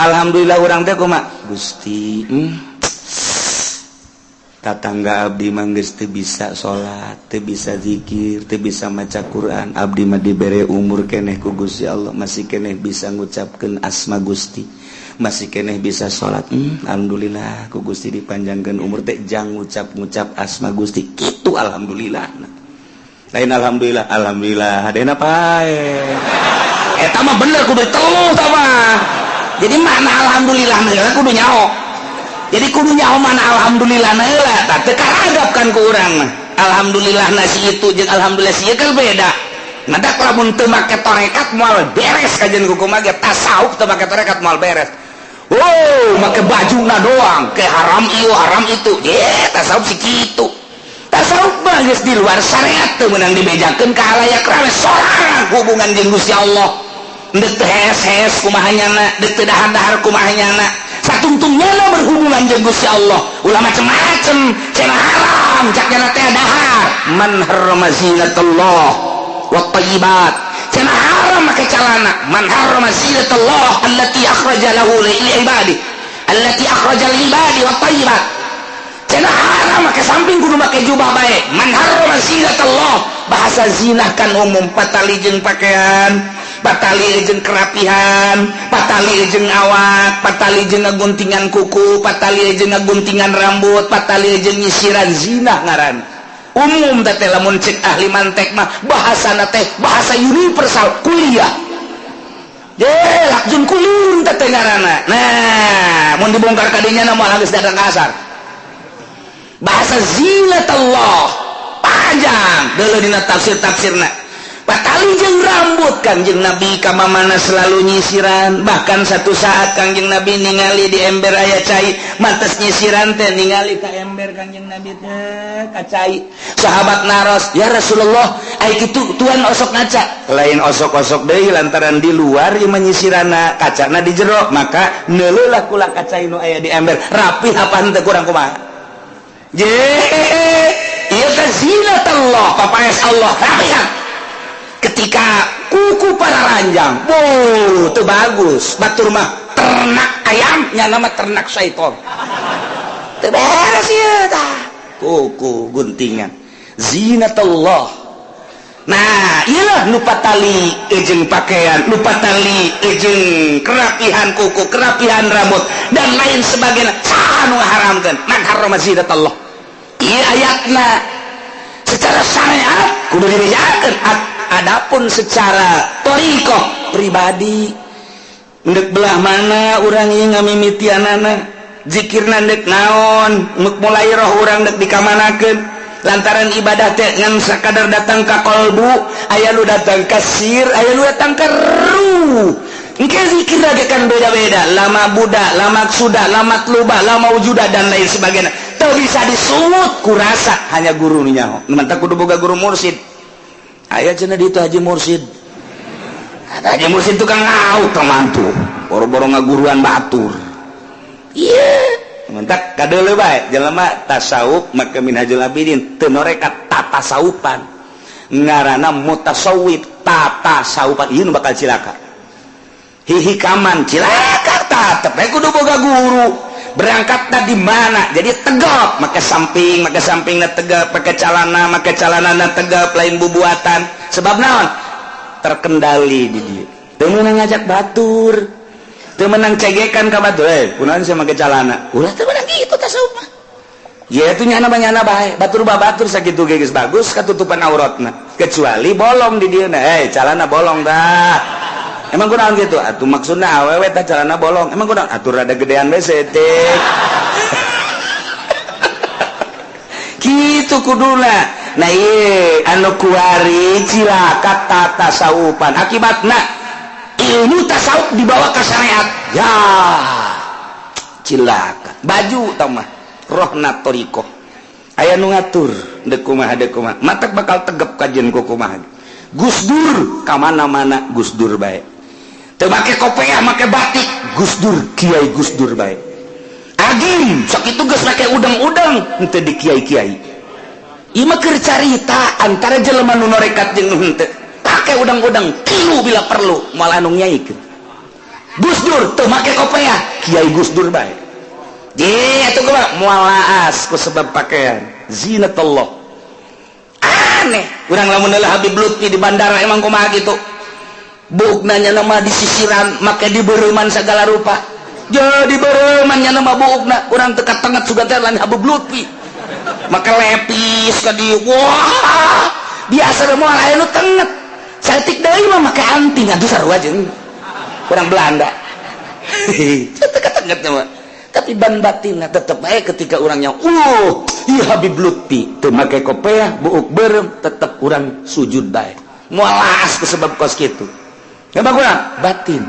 Alhamdulillah urang teh kumaha Gusti, tatangga abdi mah geus teu bisa salat, teu bisa zikir, teu bisa maca Quran. Abdi mah dibere umur keneh ku Gusti Allah, masih keneh bisa ngucapkeun asma Gusti, masih keneh bisa salat. Alhamdulillah ku Gusti dipanjangkeun umur teh jang ngucap-ngucap asma Gusti kitu. Alhamdulillah lain alhamdulillah alhamdulillah hadena pae eta mah bener kudu teluh tah mah. Jadi mana alhamdulillah na kudu nyaho, jadi kudu nyaho mana alhamdulillah na heula. Tah, teu karagap kan ku urang mah. Alhamdulillah nasi itu jeung alhamdulillah si kan beda. Matak lamun teu make tarekat moal beres kajian kumaha ge. Tasawuf teu make tarekat moal beres. Oh, make bajuna doang ke haram ieu, haram itu. Ye, tasawuf si kitu. Tasawuf mah geus di luar syariat, teu meunang dibejakeun ka halayak rame. Sorangan hubungan jeung Gusti Allah, deuk teu hees-hees kumaha nyana, deuk teu dahar-dahar kumaha nyana, satungtungnya berhubungan jeung Gusti Allah. Ulah macem-macem. Cenah haram cak nyana teh dahar. Man harrama zinatullah wa thayyibat. Cenah haram make calana. Man harrama zinatullah allati akhraja lahu li ibadi, allati akhraja lil ibadi wa thayyibat. Cenah haram make samping, kudu make jubah bae. Man harrama zinatullah. Bahasa zinah kan umum, patali jeung pakaian, patali jeung kerapihan, patali jeung awak, patali jeung ngaguntingan kuku, patali jeung ngaguntingan rambut, patali jeung nyisiran, zinah ngaran umum teh. Lamun cek ahli mantek mah bahasana teh bahasa universal kuliah. Ye, lakjun kulun teh ngaranna. Nah, mun dibongkar kadinya na moal geus datang kasar. Bahasa zinatullah panjang deuleu dina tafsir-tafsirna. Patali jeung rambut. Kangjeng Nabi kamamana selalu nyisiran. Bahkan satu saat Kangjeng Nabi ningali di ember aya cai. Mantes nyisiran teh ningali ka ember Kangjeng Nabi teh ka cai. Sahabat naros, "Ya Rasulullah, ai kitu tuan osok ngaca?" Lain osok-osok deui, lantaran di luar ieu mah nyisirana, kacana di jero, maka neuleulah kula ka cai nu aya di ember, rapih apa henteu, kurang kumaha. Je, ieu teh zinatullah, papaes Allah rapihan. Ketika kuku para ranjang, wow, itu bagus. Batur mah ternak ayam, nya nama ternak syaiton. Teu beres ieu tah. Kuku guntingan. Zinatullah. Nah, iyalah nu patali jeung pakaian, nu patali jeung kerapihan kuku, kerapihan rambut dan lain sebagainya. Saha nu haramkeun? Man harrama zinatullah. Ieu ayatna secara syariat kudu dibejakeun. Adapun secara thoriqoh pribadi, ndek belah mana urang ieu ngamimitianana zikirna, ndek naon, ndek mulai roh urang ndek dikamanakeun, lantaran ibadah teh ngan sakadar datang ka kolbu, aya nu datang ka sir, aya nu datang ka ruh. Engke zikir lagi kan beda-beda, lama buddha, lama sudah, lama tluba, lama wujuda dan lain sebagainya. Teu bisa disungut kurasa, hanya guru nu nyaho. Nu mantak kudu boga guru mursid. Aya cenah di itu haji mursid. Ada haji mursid tukang ngaut mantu. Boro-boro ngaguruan batur. Iya. Mantak kadeuleu bae jelema tasawuf make Minhajul Abidin teu norekat tatasawufan. Ngaranna mutasawwif tatasawufan, ieu nu bakal cilaka. Hihikaman cilaka, tetep we kudu boga guru. Berangkat di mana jadi tegap, make samping, make samping na tegap, pakai calana, make calana na tegap, lain bubuatan. Sebab naon? Terkendali di dia. Teu meunang ngajak batur, teu meunang cegekan ka batur, "Eh, kunaon sia make calana?" Ulah, teu meunang kitu tasawuf mah. Ya itu nyana nyana bae, batur batur sakitu ge geus bagus katutupan auratna, kecuali bolong di dieu. "Eh, calana bolong dah." "Emang kunaon gitu?" "Atuh maksudna awewe tah calana bolong." "Emang kunaon?" "Atuh rada gedean we setik." Gitu kuduna. Nah, ieu anu kuari cilaka tatasawufan, akibatna ilmu tasawuf dibawa ke syariat, ya cilaka. Baju tau mah rohna thoriqoh aya nu ngatur deuk kumaha, deuk kumaha, matak bakal tegep kajian ku kumaha. Gus Dur ka mana-mana Gus Dur bae. Teu make kopiah, make batik, Gus Dur, Kiai Gus Dur bae. Agim sok itu geus make udang-udang, henteu di kiai-kiai. Ieu mah keur carita antara jelema nu norekat jeung nu henteu. Pake udang-udang kilu bila perlu, moal anu nyaikeun. Gus Dur teu make kopiah. Kiai Gus Dur bae. Ye atuh kumaha moal laas ku sebab pakaian zinatullah. Aneh urang lamun Habib Lutfi di bandara, emang kumaha gitu buukna nya nama disisiran, make dibereuman segala rupa, jadi bereuman nya nama buukna. Urang teu katenget sugan teh lain Habib Lutfi make lepis ka dieu. Wah, biasa moal aya nu tenget. Saeutik deui mah make anting atuh, sarua jeung urang Belanda. Teu katenget mah, tapi ban batinna tetep bae. Ketika orangnya, iya, Habib Lutfi teu make kopeah, buuk beureum, tetep urang sujud bae, moal laas ku sebab kos kitu. Emang kurang batin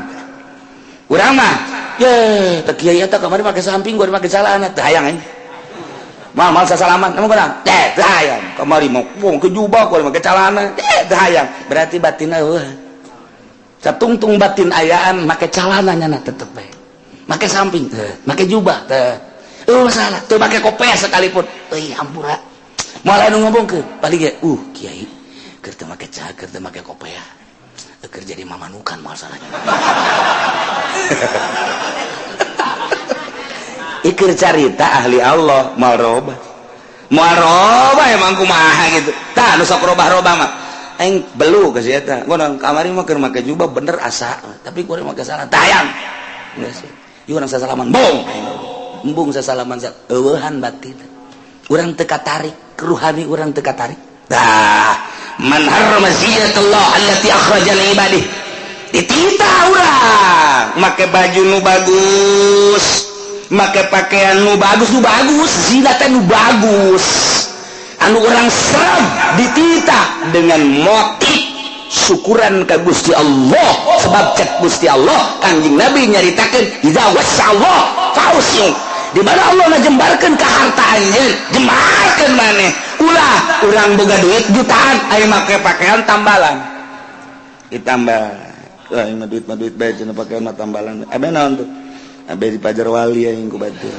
urang mah ye teu kiai eta kamari make samping, gua make celana, teu hayang aing moal moal sasalaman. Emang kurang teh, teu hayang kamari mau ke jubah, gua make celana, teh teu hayang. Berarti batinna eueuh. Satungtung batin ayaan make celana nyana tetep bae, make samping teh, make jubah teh masalah, teu make kopeah sekalipun euy, hampura moal anu ngomongkeun. Paling ge kiai keur teu make cageur, teu make kopeah, keur jadi mamanukan masalahnya. Ikir carita ahli Allah moal robah, moal robah. Emang kumaha gitu tah nu sok robah-robah mah? Aing belu ka si eta ngono kamari mah keur make jubah bener asa, tapi kuring make salah tayang geus. Ieu urang sasalaman, bong embung sasalaman, eueuhan batin urang teu katarik, keruhani urang teu katarik. Tah, man harrama zinatullah allati akhraja li ibadihi. Ditita urang make baju nu bagus, make pakaian nu bagus, nu bagus, zinat nu bagus anu urang serem, ditita dengan motif syukuran ka Gusti Allah. Sebab cek Gusti Allah, Kanjeng Nabi nyaritakeun, idza wasallah fausiu, di mana Allah ngajembarkeun ka harta anjeun, jembarkeun maneh. Ulah urang boga duit jutaan aya make pakaian tambalan, ditambah. Wah, ini duit mah duit bae cenah, pakaian mah tambalan. Abe naon tuh? Abe di pajar wali aing ku batur.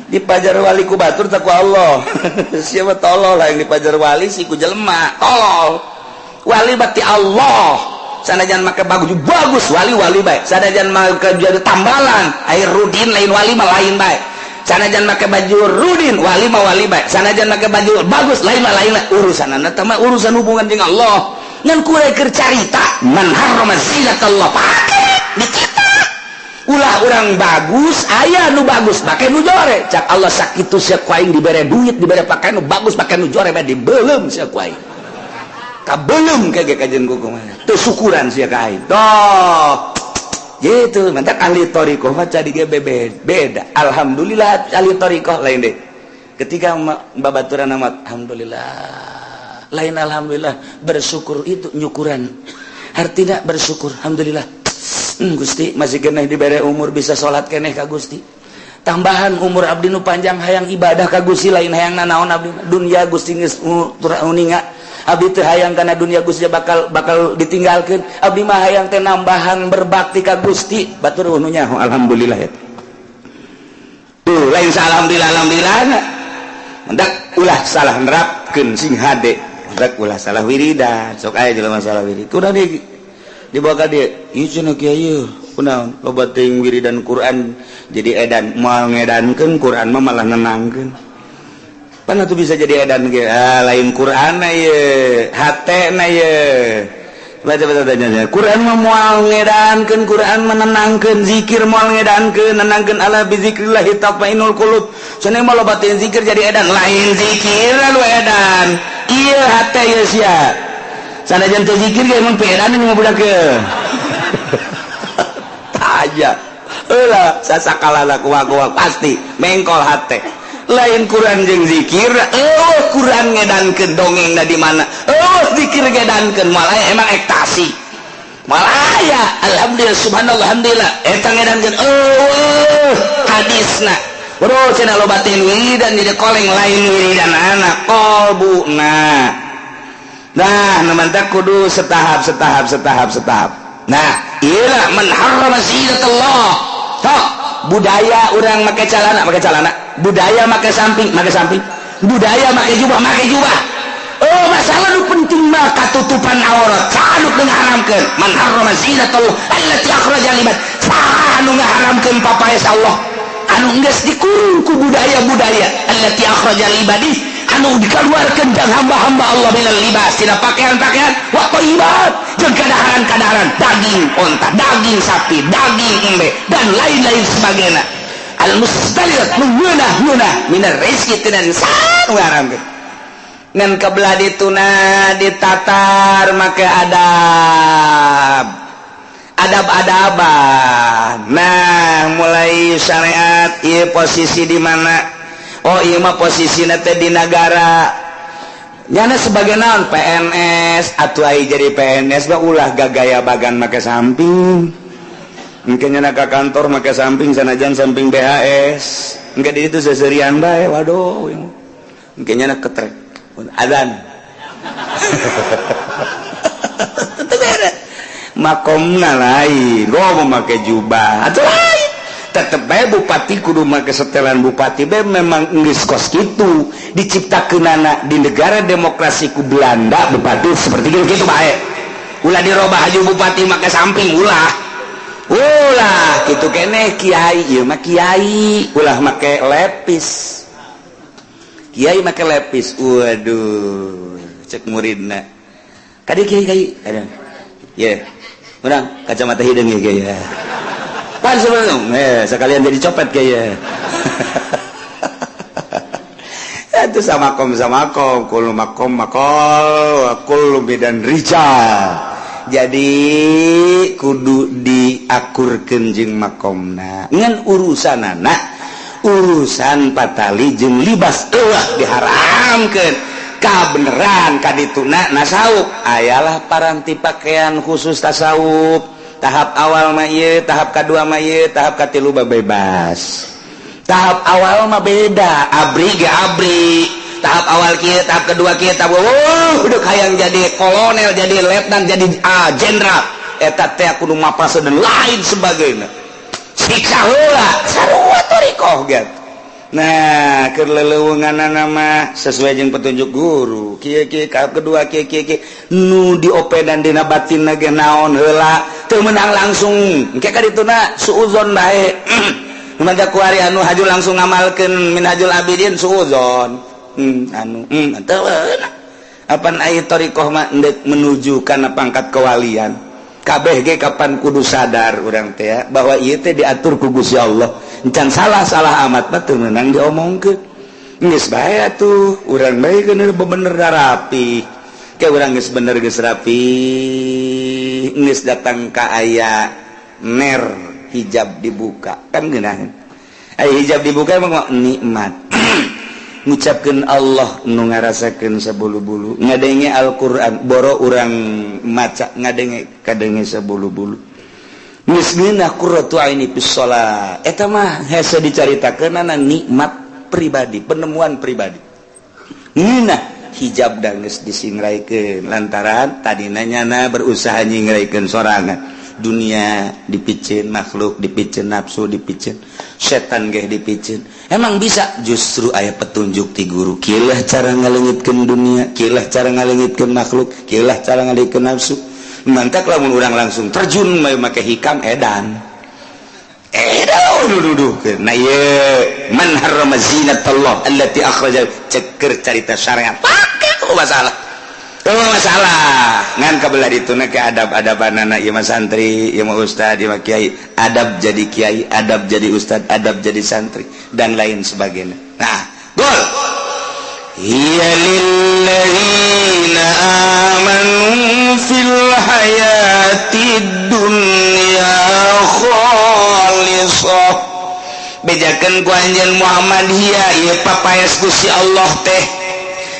Di pajar wali ku batur tak ku Allah. Siapa tolol lah yang di pajar wali si ku jelema tolol. Wali berarti Allah. Sanajan make bagus bagus, wali wali bae. Sanajan make jadi tambalan air rudin, lain wali mah lain bae. Sanajan make baju rudin, wali mah wali bae. Sanajan make baju bagus, lain mah lain. Urusan anda mah urusan hubungan dengan Allah. Ngan kuring keur carita man harrama zinatullah, pake ditita. Ulah orang bagus, aya nu bagus make nu jore. Cak Allah, sakitu sia ku aing dibere duit, dibere pakaian nu bagus, pake nu jore bae, dibeuleum sia ku aing, kabeuleum kege kajen ku kumaha teu syukuran sia ka aing. Toh gitu, mantak ahli thoriqoh mah cadi ge beda. Alhamdulillah, ahli thoriqoh lain deh. Ketika babaturan amat alhamdulillah, lain alhamdulillah bersyukur, itu nyukuran, artinya bersyukur alhamdulillah. Gusti masih keneh dibere umur bisa salat keneh ka Gusti, tambahan umur abdi nu panjang, hayang ibadah ka Gusti, lain hayang nanaon abdi dunia. Gusti geus uninga abdi teu hayang kana dunia. Gusti bakal bakal ditinggalkeun, abdi mah hayang teh nambahan berbakti ka Gusti. Batur nu nyaho alhamdulillah ya tuh lain sa alhamdulillah alhamdulillah. Mendak ulah salah nerapkeun sing hade, mendak ulah salah wiridan. Sok aya jelema salah wirid, kudu di dibawa ka dieu, ieu cenah kiai kunaon loba teuing wiridan Quran jadi edan. Moal ngedankeun Quran mah, malah nenangkeun. Pan atuh bisa jadi edan ge. Ah, lain Quran na ye, hate na ye. Baca baca tanya. Quran mah moal ngedankeun, Quran menenangkeun, zikir moal ngedankeun, nenangkeun. Ala bizikrillah tatmainul qulub. Cenah mah loba teuing zikir jadi edan, lain zikir lu edan. Ieu hate ieu sia. Sanajan teu zikir ge emang peedan mah budak ke. Aja. Eulah sasakalana kumaha pasti mengkol hate. Lain Quran jeung zikir, eueuh Quran ngedankeun dongengna di mana? Eueuh zikir ngedankeun, malah emang ekstasi. Malah aya alhamdulillah subhanallah alhamdulillah eta ngedankeun, eueuh hadisna. Bro, cenah loba teh wiridan jadi koleng, lain wiridan anak kolbuna. Nah, nu mantak kudu setahap setahap setahap setahap. Nah, iyalah man harrama zinatullah. Tok, budaya orang make celana, make celana. Budaya make samping, make samping. Budaya make jubah, make jubah. Oh, masalah nu penting mah katutupan aurat. Saha nu ngaharamkeun? Man harrama zinatullah allati akhraja libad. Saha nu ngaharamkeun? Dikeluarkeun papaes Allah anu geus dikurung ku budaya-budaya, allati akhraja ibadi, anu dikeluarkeun jang hamba-hamba Allah, minal libas, tina pakaian-pakaian, wa thayyibat, jeung kadaharan-kadaharan, daging onta, daging sapi, daging embe, dan lain-lain sebagainya, al mustaliat, nu ngeunah-ngeunah, minar rizki, tina nu ngaramkeun. Ngan kebelah dituna ditatar make adab, adab-adaban. Nah, mulai syariat ieu posisi di mana? Oh, ieu mah posisi teh di negara nyana sebagai naon, PNS atau ai jadi PNS mah ulah gagaya bagan make samping. Mungkin nyana ke kantor make samping, sanajan samping BHS engke di itu seserian bae. Waduh, mungkin nyana ketrek adan. Itu beda, makomna lain. Gua mau make jubah atau lain, tetep bae bupati kudu make setelan bupati bae. Memang geus kos kitu diciptakeunana di negara demokrasi ku Belanda, bupati seperti gitu gitu bae. Ulah dirobah haju bupati make samping, ulah, ulah gitu keneh. Kiai ieu mah kiai ulah make lepis, kiai make lepis, waduh, cek muridna kadi, kiai, kiai ada ye urang kacamata hideung ya, kiai ya. Pan sebelum sekalian jadi copet kiai ya. Itu sama kom, sama kom, kullu makom makol, kullu bidan rijal. Jadi kudu diakurkeun jeung makomna. Ngan urusanana urusan patali jeung libas eueuh diharamkeun kabeneran kadituna. Nasawuf ayalah paranti pakaian khusus tasawuf. Tahap awal mah ieu, tahap kedua mah ieu, tahap katilu mah bebas. Tahap awal mah beda, abri ge abri tahap awal kieu, tahap kedua kieu, tahap udah hayang jadi kolonel, jadi letnan, jadi jenderal, eta teh kudu mapase dan lain sebagainya, siksa heula sarua thoriqoh gitu. Nah, keur leleuweunganna mah sesuai jeung petunjuk guru kieu kieu, tahap kedua kieu kieu kieu, nu diopedan dina batin ge naon heula, teu meunang langsung engke ka dituna suuzon bae. Maka kuari anu haju langsung ngamalkeun Minhajul Abidin suuzon, anu teu apan aya thoriqoh mah endek menuju kana pangkat kewalian. Kabeh ge kapan kudu sadar urang teh ya, bahwa ieu teh diatur ku Gusti Allah, encan salah-salah amat mah teu meunang diomongkeun. Geus bae atuh urang bae keun bener rapi ke urang, geus bener, geus rapi, geus datang ka aya ner hijab dibuka kan geunaheun. Aya hijab dibuka emang nikmat ngucapkeun Allah nu ngarasakeun sabulu-bulu, ngadenge Al-Qur'an boro urang maca, ngadenge kadenge sabulu-bulu, geus ngeunah qurratu aini fis shalah. Eta mah hese dicaritakeunana, nikmat pribadi, penemuan pribadi. Ngeunah hijab da geus disingraikeun lantaran tadina nyana berusaha nyingraikeun sorangan. Dunia dipicin, makhluk dipicin, nafsu dipicin, setan ge dipicin. Emang bisa justru aya petunjuk ti guru, kieulah cara ngalengitkeun dunia, kieulah cara ngalengitkeun makhluk, kieulah cara ngalengitkeun nafsu. Mantak lamun urang langsung terjun make hikam, edan edan duduhkeun. Nah, ieu man harrama zinatallah allati akhraja, ceker carita syariat pake tuh masalah. Oh, masalah ngan kabelah dituna ke adab-adaban anak ieu mah santri, ieu mah ustad, ieu mah kiai, adab jadi kiai, adab jadi ustad, adab jadi santri, dan lain sebagainya. Nah, gol hiya lilladzina amanu fil hayatid dunya khalisah. Bejakeun ku anjeun Muhammad, hiya, ieu papaes Gusti Allah teh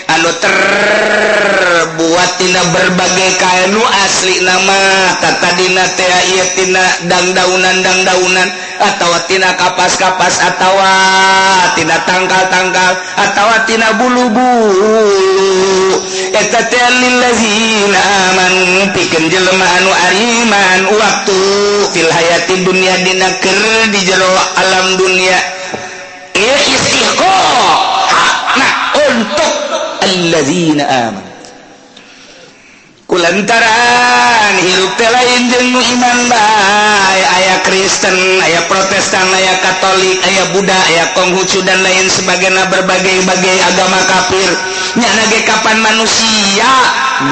anu terbuat tina berbagai kain, nu asli nama tadina teh ieu tina dangdaunan dangdaunan, atawa tina kapas-kapas, atawa tina tangkal-tangkal, atawa tina bulu-bulu. Eta teh lillazina amanu, pikeun jelema anu ariman waktu fil hayati dunya, dina keur di jero alam dunia. Ieu istihqaq hakna untuk allazina amanu. Kulantaran hirup teh lain jeung nu iman bae, aya Kristen, aya Protestan, aya Katolik, aya Buddha, aya Konghucu, dan lain sebagainya, berbagai-bagai agama kafir. Nyana ge kapan manusia,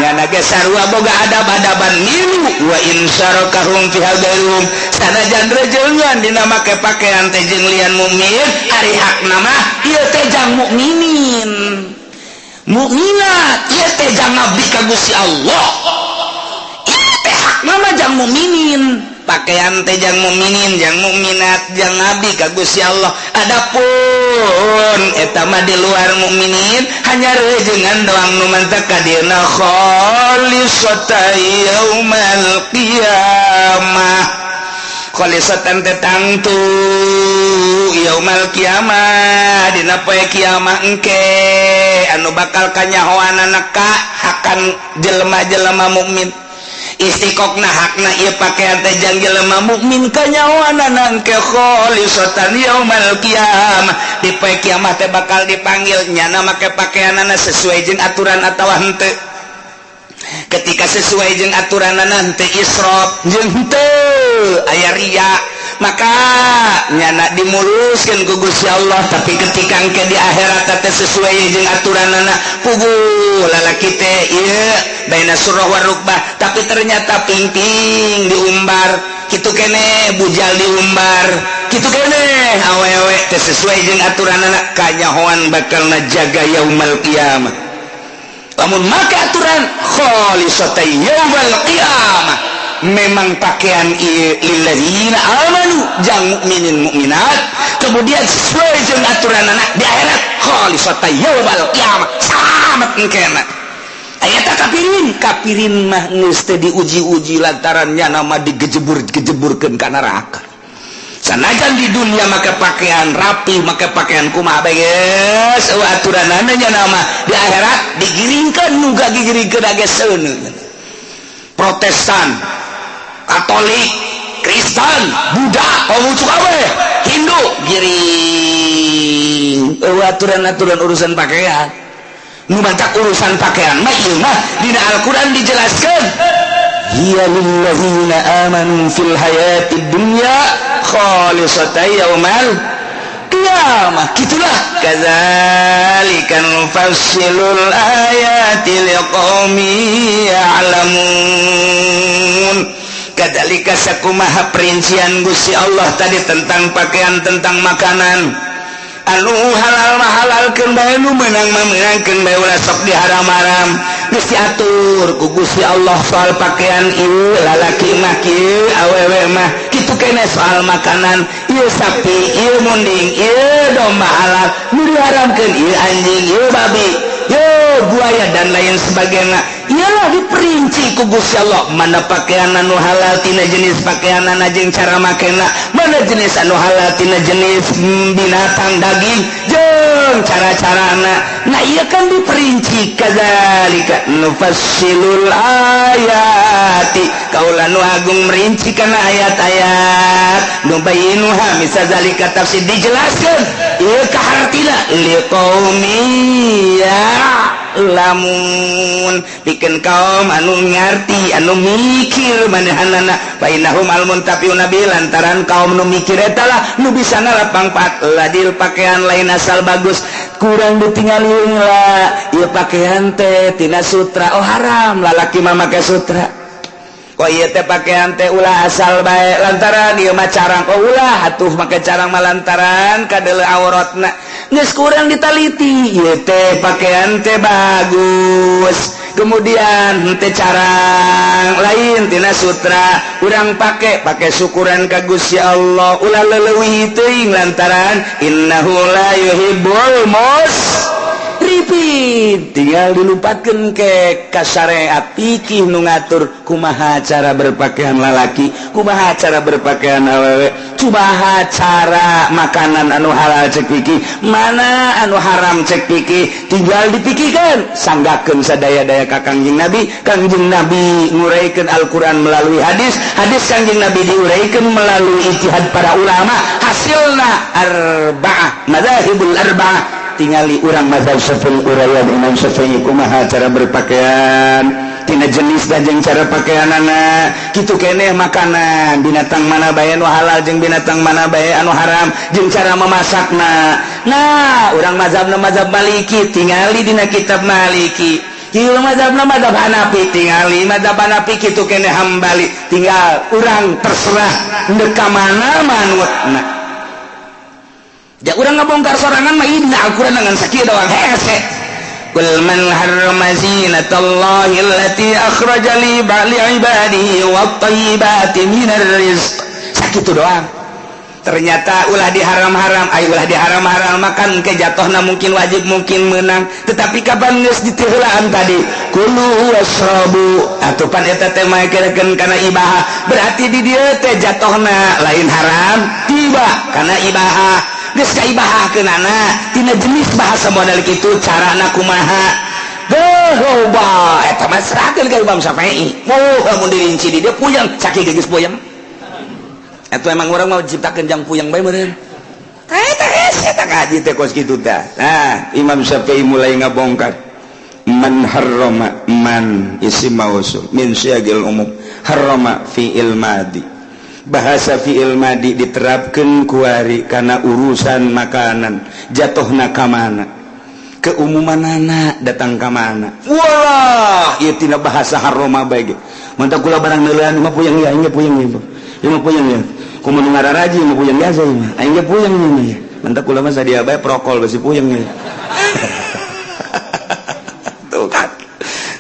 nyana ge sarua boga adab-adaban milu. Wa in syarakahum fiha ghairuhum, sanajan rejeungan dina make pakaian teh jeung lian mukmin, ari hakna mah ieu teh jang mukminin mukminat, ieu teh jang ngabdi ka Gusti Allah, ieu teh hakna mah jang mukminin, pakaian teh jang mukminin, jang mukminat, jang ngabdi ka Gusti Allah. Adapun eta mah di luar mukminin, hanya rejengan doang nu mantak kadieuna khalisatan yaumal qiyamah. Khalisatan teh tangtu yaumal kiamah, dina poe kiamah engke anu bakal kanyahoanana ka hakan jelema-jelema mukmin. Istiqokna hakna ieu pakaian teh jang jelema mukmin, kanyahoanana engke khalisatan yaumal kiamah. Di poe kiamah teh bakal dipanggil, nyana make pakaianana sesuai jeung aturan atawa henteu. Ketika sesuai jeung aturanana, henteu israf jeung henteu aya ria, maka nyana dimuluskeun ku Gusti Allah. Tapi ketika engke di akhirat teh sesuai jeung aturanana, puguh lalaki teh ieu baina surah warukbah, tapi ternyata pingping diumbar kitu kene, bujal diumbar kitu kene, awewe teh sesuai jeung aturanana, kanyahoan bakal najaga yaumal qiyamah. Lamun maka aturan khalisatan yaumal qiyamah, memang pakaian ieu lilladzina amanu, jang mukminin mukminat, kemudian sesuai jeung aturanana, di akhirat khalisatan yaumal qiyamah, selamat engkena. Aya tak kafirin? Kafirin mah geus teu diuji-uji, lantaran nyana mah digejebur-gejeburkeun ka neraka. Sanajan di dunia make pakaian rapi, make pakaian kumaha bae, geus eueuh aturanana, nyana mah di akhirat digiringkeun, nu gigiringkeun ge seuneu. Protestan, Katolik, Kristen, Buddha, Konghucu kabeh, Hindu giring, eueuh aturan-aturan urusan pakaian. Nu matak urusan pakaian mah ieu mah dina Al-Qur'an dijelaskeun, hiya lilladzina amanu fil hayatid dunya khalisatan yaumal qiyamah. Gitulah, kadzalika nufassilul ayati liqaumin ya'lamun. Kadzalika, sakumaha perincian Gusti Allah tadi tentang pakaian, tentang makanan, anu halal mah halalkeun bae, nu meunang mah meunangkeun bae, ulah sok diharam-haram. Geus diatur ku Gusti Allah soal pakaian, ieu lalaki mah kieu, awewe mah kitu kene. Soal makanan, ieu sapi, ieu munding, ieu domba halal, nu diharamkeun ieu anjing, ieu babi, ieu buaya, dan lain sebagainya. Iyalah, diperinci ku Gusti Allah mana pakaian anu halal tina jenis pakaian jeung cara makena, mana jenis anu halal tina jenis binatang daging jeung cara-carana. Nah, iya kan diperinci, kadzalika nufassilul ayati, kaula nu agung merinci kana ayat-ayat, nubayyinuha mitsla zalika tafsir, dijelaskeun ieu kahartina, liqaumin ya'lamun, pikeun kaum anu ngarti, anu mikir manehanana. Fa innahum almuntafiuna bi, lantaran kaum nu mikir eta lah nu bisa ngalap pangpat ladil. Pakaian lain asal bagus, kurang ditinggalin lah. Ieu pakaian teh tina sutra, oh haram lalaki mah make sutra. Kok ieu teh pakaian teh ulah asal bae, lantaran ieu mah carang, oh ulah atuh make carang mah lantaran kadeuleu auratna. Geus kurang ditaliti, ieu teh pakaian teh bagus, kemudian teh carang, lain tina sutra, urang pake pake syukuran ka Gusti Allah, ulah leleuwih teuing lantaran innahu la yuhibbul musrifin. Tinggal dilupatkeun ke ka syariat fikih nu ngatur kumaha cara berpakaian lalaki, kumaha cara berpakaian awewe, kumaha cara makanan anu halal cek fikih, mana anu haram cek fikih. Tinggal dipikirkan, sanggakeun sadaya-daya ka Kangjeng Nabi. Kangjeng Nabi nguraikan Al-Quran melalui hadis, hadis Kangjeng Nabi diuraikan melalui ijtihad para ulama, hasilna arba'ah, madzahibul arba'ah. Tingali urang mazhab Syafi'i, uraian Imam Syafi'i kumaha cara berpakaian. Tina jenis dan jeung cara pakaianana. Kitu keneh makanan, binatang mana bae anu halal jeung binatang mana bae anu haram jeung cara memasakna. Nah, urang mazhabna mazhab Maliki, tingali dina kitab Maliki. Kieu mazhabna mazhab Hanafi, tingali mazhab Hanafi. Kitu keneh Hambali, tinggal urang terserah ndek ka mana manutna. Ja urang ngabongkar sorangan mah dina Al-Qur'an dengan sakieu doang hese. Qul man harrama zinatallahi allati akhraja li ibadihi wat thayyibati minar rizq. Sakitu doang. Ternyata ulah diharam-haram, ayo ulah diharam-haram makan ke jatuhna mungkin wajib, mungkin menang. Tetapi kapan geus ditiheulaan tadi kulu wasrabu atuh pan eta teh maekeun kana ibahah, berarti di dieu teh jatuhna lain haram, tiba kana ibahah. Geus kaibahahkeunana tina jenis bahasa modal kitu carana kumaha. Deuh, loba eta mah serahkeun ka Imam Syafi'i. Oh, lamun dirinci di dieu puyeng, sakieu geus puyeng. Eta emang orang mau ciptakeun jang puyeng bae meureun. Eta hese eta ngaji teh kos kitu tah. Nah, Imam Syafi'i mulai ngabongkar man harrama, man isim mausul min siyagil umum, harrama fi'il madi. Bahasa fi'il madi diterapkan kuari karena urusan makanan jatuhna ka mana, keumumanana datang ka mana. Walah, ieu tina bahasa harrama bae ge. Mantap kula barang neuleuan mah puyeng ya, aing ge puyeng ieu. Ieu mah puyeng ya. Kumaha nu ngararaji mah puyeng biasa ieu mah. Aing ge puyeng ieu mah ya. Mantap kula mah sadia bae prokol besi puyeng ieu. Tuh kan.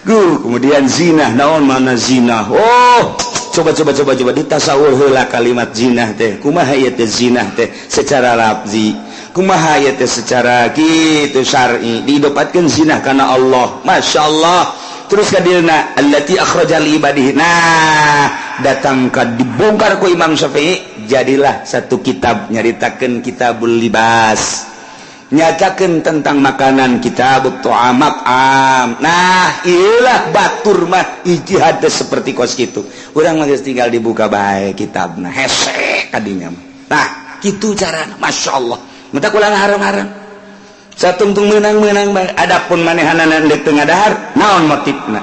Guh, kemudian zina, naon mana zina? Oh, coba coba coba coba ditasawur heula kalimat zina teh. Kumaha ieu teh zina teh secara lafzi? Kumaha ieu teh secara kitu syar'i? Didopatkeun zina kana Allah. Masya Allah. Terus kadilna allati akhraja li ibadihi. Nah, datang ka dibongkar ku Imam Syafi'i, jadilah satu kitab nyaritakeun Kitabul Libas, nyatakan tentang makanan kitab Ta'amat am. Nah, iyalah batur mah ijtihad teh seperti kos gitu. Urang mah geus tinggal dibuka bae kitabna, hese kadinya mah. Nah, kitu carana, Masya Allah. Mata kula haram-haram satungtung menang-menang bae. Adapun manehanana deuk teu ngadahar, naon motifna,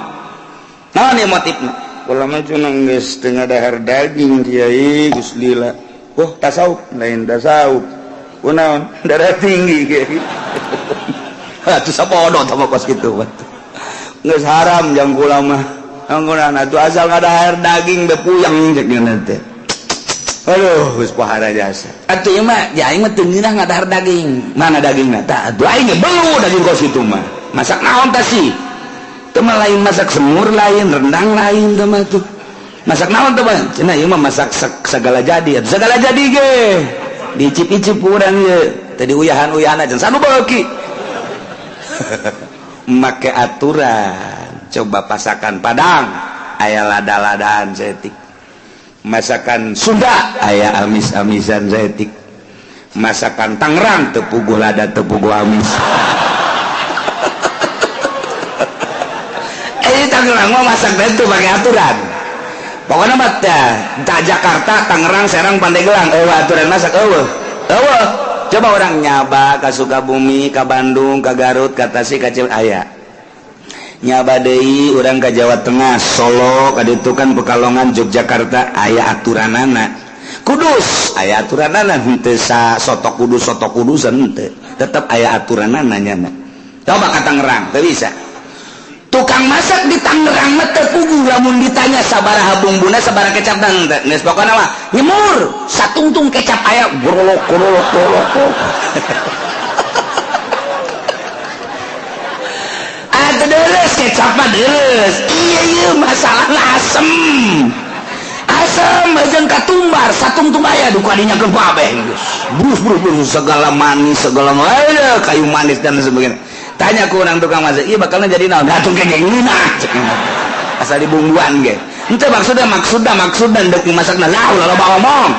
naon ieu motifna? Kula mah cuma geus teu ngadahar daging, kiai, geus lila. Oh, tasawuf, lain tasawuf. Kunaon? Darah tinggi, kiai. Atuh sapodo tah mah kos kitu. Geus haram jang kula mah. Anggunan atuh asal ngadahar daging be puyeng cek nyeuna teh. Aduh, geus pohara jasa. Atuh ieu mah, ya aing mah teu ngeunah ngadahar daging. Mana dagingna? Tah, atuh aing ge belu daging kos kitu mah. Masak naon tah sih? Teu mah lain masak semur lain, rendang lain teh mah tuh. Masak naon teh mah? Cenah ieu mah masak segala jadi. Atuh segala jadi ge. Diicip-icip urang ieu. Tadi uyahan-uyahan aja sanu beuki. Make aturan. Coba pasakan Padang aya lada-ladaan saeutik. Masakan Sunda aya amis-amisan saeutik. Masakan Tangerang teu puguh lada, teu puguh amis. Eh, Tangerang mah masak teh teu make aturan. Pokoknya mah teh Jakarta, Tangerang, Serang, Pandeglang eueuh aturan masak eueuh. Eueuh. Coba orang nyaba ka Sukabumi, ka Bandung, ka Garut, ka Tasik, ka Cirebon aya. Nyaba deui urang ka Jawa Tengah, Solo, ka ditu kan Pekalongan, Yogyakarta aya aturanana. Kudus aya aturanana henteu sa soto Kudus, soto Kudusan henteu. Tetep aya aturanana nyana. Coba ka Tangerang, teu bisa. Tukang masak di Tangerang mah teu puguh lamun ditanya sabaraha bumbuna, sabaraha kecap teh. Geus pokona mah nyemur satungtung kecap aya gorolok gorolok gorolok. Atuh deres kecap mah deres. Iya iya masalahna asem. Asem jeung katumbar satungtung aya duka dinya keur kabeh geus. Burus burus burus segala manis segala aya kayu manis dan sebagainya. Tanya ku orang tukang masak, iya bakalnya jadi naon? Atuh kengeng ngeunah cek asal dibumbuan ge. Henteu maksudna maksudna maksudna deuk masakna lah ulah loba ngomong.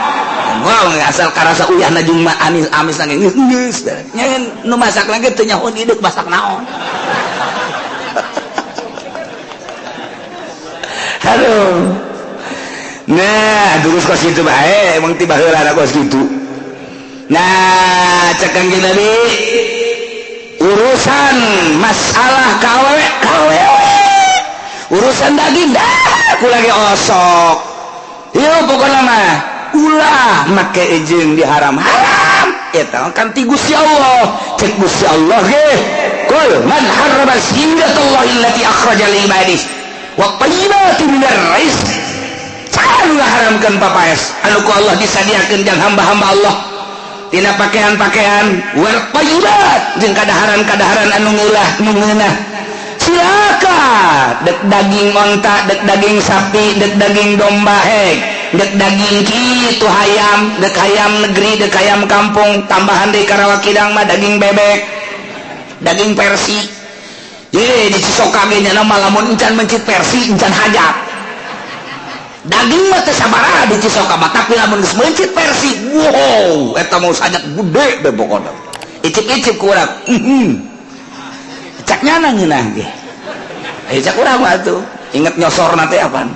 Wah, asal karasa uyahna jeung amis amis nang geus geus. Nya nu masak lagi teu nyaho deuk masak naon. Aduh. Nah, terus kos kitu bae, emang tiba heula kos kitu. Nah, cek Kangjeng Nabi urusan masalah kawewe kawewe Urusan daging dah aku lagi osok. Yuk, pokoknya mah ulah make izin di haram-haram eta kan ti Gusti Allah. Cek Gusti Allah ge, "Qul man harrama zinatallahi allati akhraja li ibadihi wa thayyibati minar rizq." Saha nu ngaharamkeun papaes anu ku Allah disadiakeun jang hamba-hamba Allah tina pakaian-pakaian, wal thayyibat, jeung kadaharan-kadaharan anu ngeulah, nu ngeunah? Silakan, dek daging onta, dek daging sapi, dek daging domba, hek dek daging kitu hayam, dek hayam negeri, dek hayam kampung. Tambahan di Karawang Kidang mah daging bebek, daging persi. Ye, di Cisoka ge nya mah lamun encan mencit persi encan hajat. Daging mah teu sabaraha di Cisoka mah, tapi lamun geus mencit persi, wow, eta mau hajat gede be pokona. Icip-icip ku urang, Cak nyana ngeunah ge. Eh, cak urang mah atuh inget nyosor nanti apaan.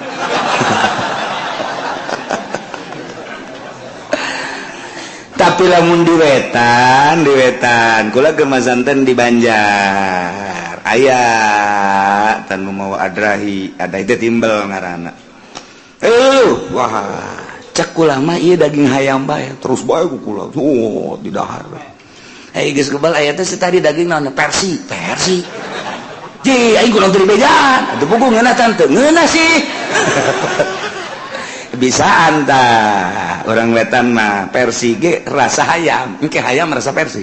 Tapi lamun di wetan, di wetan kula ke Mazanten di Banjar aya tan mau adrahi ada itu timbel ngaranna. Eh, wah, cek kula mah ieu daging hayam bae terus bae ku kula. Oh, di dahar. Eh, geus kebal aya teh tadi daging naon, persi, persi. Ji, aing kurang teu dibejaan. Atuh puguh ngeunah tante, ngeunah sih. Bisaan tah orang wetan mah, persi ge rasa hayam, engke hayam rasa persi.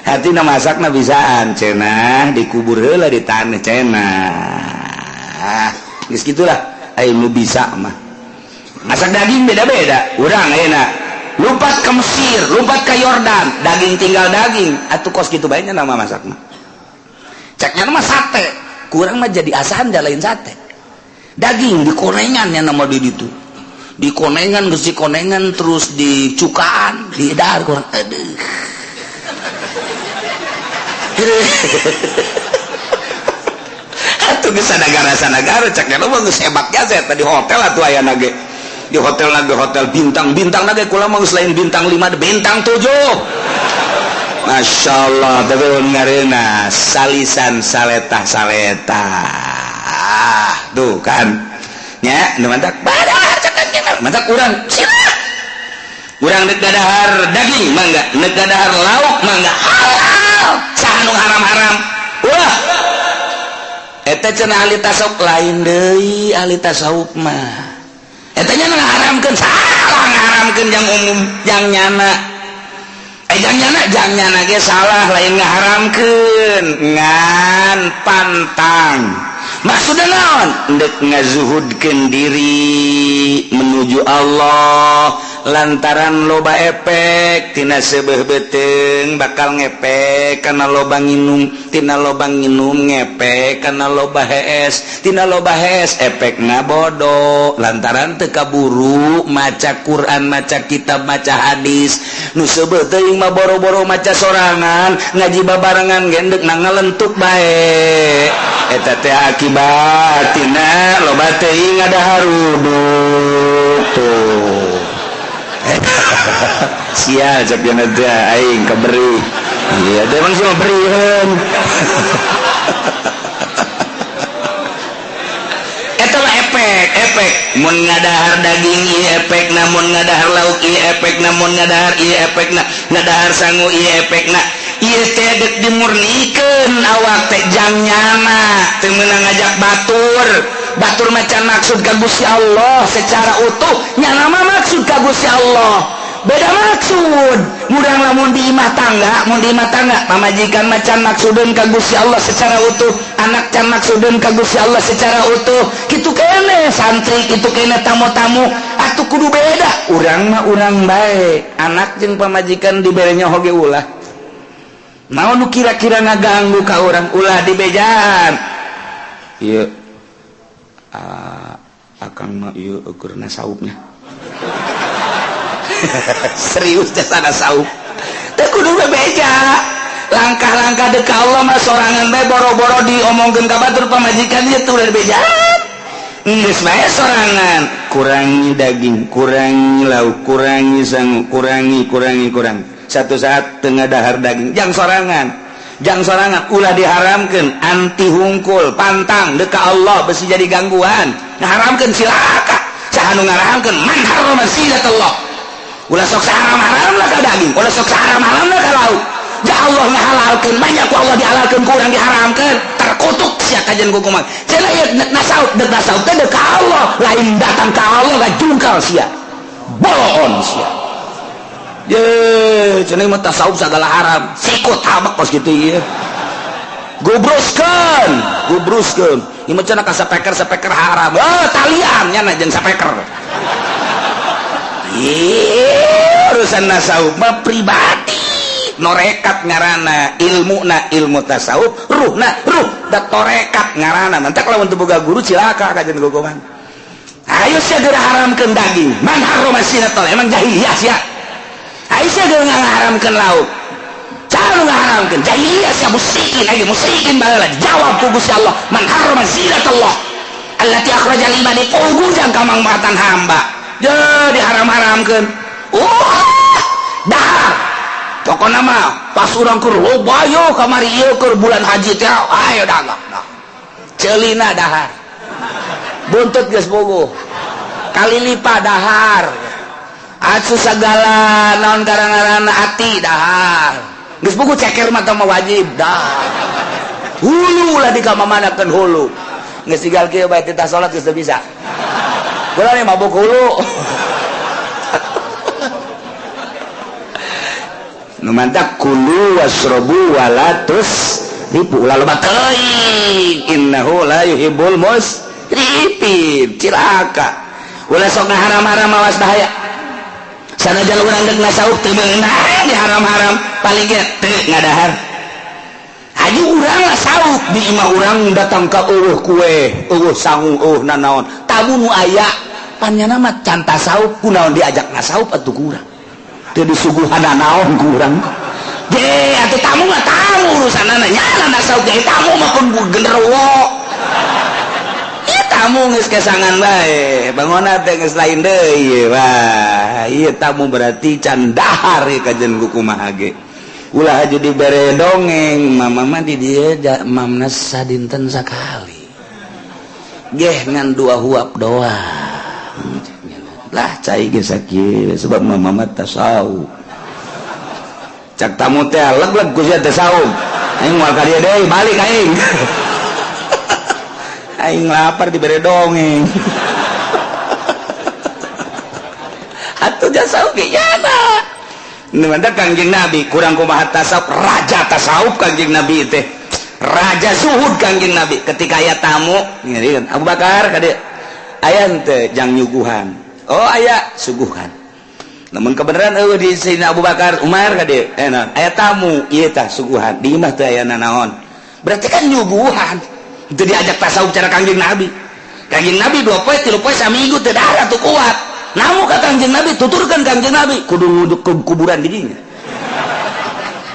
Hati na masakna bisaan cenah dikubur heula di tanah cenah. Geus gitulah, aya nu bisa mah. Masak daging beda-beda. Urang ayeuna lompat ke Mesir, lompat ke Yordan, daging tinggal daging. Atuh kos kitu bae nya nama masak mah. Ceknya mah sate, kurang mah jadi asahan lain sate. Daging dikonengan ya nama di ditu. Dikonengan geus dikonengan terus dicukaan, di dahar kurang. Aduh. Atuh geus sanagara-sanagara ceknya mah geus hebat jasa di hotel atuh aya nage. Di hotel nage, hotel bintang-bintang nage, kula mah geus lain bintang 5, bintang 7. Masya Allah, tapi ngareuna salisan saletah saletah. Tuh kan. Nya, nu mantak badar cek mantak urang sila. Urang dek gadahar daging mangga, nek gadahar lauk mangga, halal. Saha nu haram-haram? Wah. Eta cenah ahli tasawuf lain deui, ahli tasawuf mah. Eta nya ngaharamkeun, salah ngaharamkeun jang umum, jang nyana. Eh, jang nyana, jang nyana ge salah, lain ngaharamkeun, ngan pantang. Maksudna naon? Ndek ngazuhudkeun diri menuju Allah lantaran loba efek tina seubeuh beuteung bakal ngepek kana loba nginum, tina loba nginum ngepek kana loba hees, tina loba hees efekna bodoh lantaran teu kaburu maca Quran, maca kitab, maca hadis. Nu seubeuh teuing mah boro-boro maca sorangan, ngaji babarengan gendek na ngalentuk bae. Eta teh akibat tina loba teuing ada haruduk tuh. Sial, cek dina teh aing keberi. Iya, teh emang sih mah beriheun. Eta mah efek, efek. Mun ngadahar daging ieu efekna, mun ngadahar lauk ieu efekna, mun ngadahar ieu efekna, ngadahar sangu ieu efekna. Ieu teh deuk dimurnikeun awak teh jang nyana, teu meunang ngajak batur. Batur macan maksud ka Gusti Allah secara utuh, nyana mah maksud ka Gusti Allah. Beda maksud. Murang lamun di imah tangga, mun di imah tangga pamajikan macan maksudun ka Gusti Allah secara utuh, anak can maksudun ka Gusti Allah secara utuh. Kitu kene santri, kitu kene tamu-tamu, atuh kudu beda. Urang mah urang bae, anak jeung pamajikan diberenya hoge ulah. Naon nu kira-kira ngaganggu ka urang ulah dibejaan. Ieu akang mah ieu ukurna saupnya. Serius teh sana saup. Teu kudu bebeja. Langkah-langkah deuk ka Allah mah sorangan bae, boro-boro diomongkeun ka batur, pamajikan ieu tuh ulah dibejaan. Geus bae sorangan, kurangi daging, kurangi lauk, kurangi sangu, kurangi kurangi kurang. Satu saat tengah dahar daging jang sorangan. Jang sorangan ulah diharamkeun, anti hungkul, pantang deka Allah besi jadi gangguan. Ngaharamkeun cilaka. Saha nu ngaharamkeun? Man harrama zinatullah. Ulah sok haram-haram lah ka daging, ulah sok haram-haram lah ka lauk. Ja Allah ngahalalkeun, banyak ku Allah dihalalkeun, ku urang diharamkeun, terkutuk sia kajian ku kumaha. Cenah ieu nasaup, deuk nasaup teh deuk ka Allah, lain datang ka Allah gajungkal sia. Boloon sia. Ye, cenah mah tasawuf segala haram. Sikut habak kos kitu ieu. Gubruskeun, gubruskeun. Ieu mah cenah ka sapeker-sapeker haram. Oh, talian nya jeung sapeker. Ih, urusan nasawuf mah pribadi. Norekat ngarana, ilmu na ilmu tasawuf, ruhna ruh da torekat ngarana. Mantak lamun teu boga guru cilaka kajian gogoman. Ayo sia geura haramkeun daging. Man harrama zinatullah, emang jahiliyah sia. Ayo sia geura ngaharamkeun lauk. Cara ngaharamkeun jahiliyah sia, musyrikin lagi musyrikin baheula. Jawab ku Gusti Allah, man harrama zinatullah allati akhraja lil ibadi, puguh jang kamangfaatan hamba. Je diharam-haramkeun. Wah, dahar. Pokokna mah pas urang keur loba yo kamari ieu keur bulan haji teh, ayo dagang. Nah. Ceulina dahar. Buntut geus bogoh. Kalilipa dahar. Asu segala naon garang-garana ati dahar. Geus bogoh ceker mah mah wajib dahar. Hulu lah dikamamanakeun hulu. Geus tinggal kieu bae titah salat geus teu bisa. Kula nih mabuk hulu. Nu mantak kulu wasrobu wala tusrifu, ulah loba teuing, innahu la yuhibbul musrifin. Cilaka ulah sok ngaharam-haram, awas bahaya. Sanajan urang deuk nasawuf teu meunang diharam-haram, paling ge teu ngadahar. Haji urang lah sauk di imah urang datang ka eueuh kue, eueuh sangu, eueuh nanaon, tamu nu aya panyana mah can tasawuf, kunaon diajak nasawuf atuh kurang teu disuguhan naon kurang. Je atuh tamu mah tamu urusanana nyana nasawuf ge tamu mah pun genderuwo. Ieu tamu geus kesangan bae, bangona teh geus lain deui. Wah, ieu tamu berarti can dahar ieu kajen kumaha ge. Ulah aja dibere dongeng, mama mah di dieu mamna sadinten sakali. Geh ngan dua huap doang. Lah cai ge sakieu sebab mama mah tasawuf. Cak tamu teh leg-leg ku sia tasawuf. Aing moal ka dieu deui, balik aing. Aing lapar dibere dongeng. Atuh tasawuf ge yana. Nu mantap Kangjeng Nabi kurang kumaha tasawuf, raja tasawuf Kangjeng Nabi teh. Raja zuhud Kangjeng Nabi ketika aya tamu ngeureun Abu Bakar ka dieu. Aya henteu jang nyuguhan. Oh aya suguhan. Namun kebenaran eueuh di Sayyidina Abu Bakar, Umar ka dieu. Naon aya tamu ieu tah suguhan. Di imah teh aya nanaon. Berarti kan nyuguhan. Teu diajak tasawuf cara Kangjeng Nabi. Kangjeng Nabi 2 poe 3 poe saminggu teu dahar atuh kuat. Namu ka Kangjeng Nabi tuturkan Kangjeng Nabi kudu nguduk kuburan di dinya.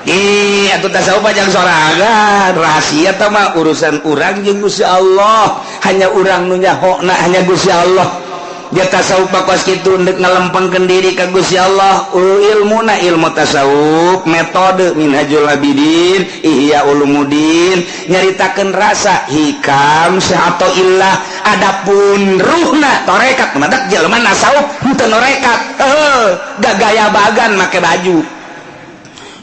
Ih, atuh tasawuf jang sorangan, rahasia tah mah urusan urang jeung Gusti Allah. Hanya urang nu nyahona hanya Gusti Allah. Dia tasawuf mah kos kitu ndek ngalempengkeun diri ka Gusti Allah. Ilmuna ilmu tasawuf, metode Minhajul Abidin, Ihya Ulumuddin, nyaritakeun rasa hikam atau illah. Adapun ruhna torekat, madak jelema nasawuf henteu norekat. Heuh, gagaya bagan make baju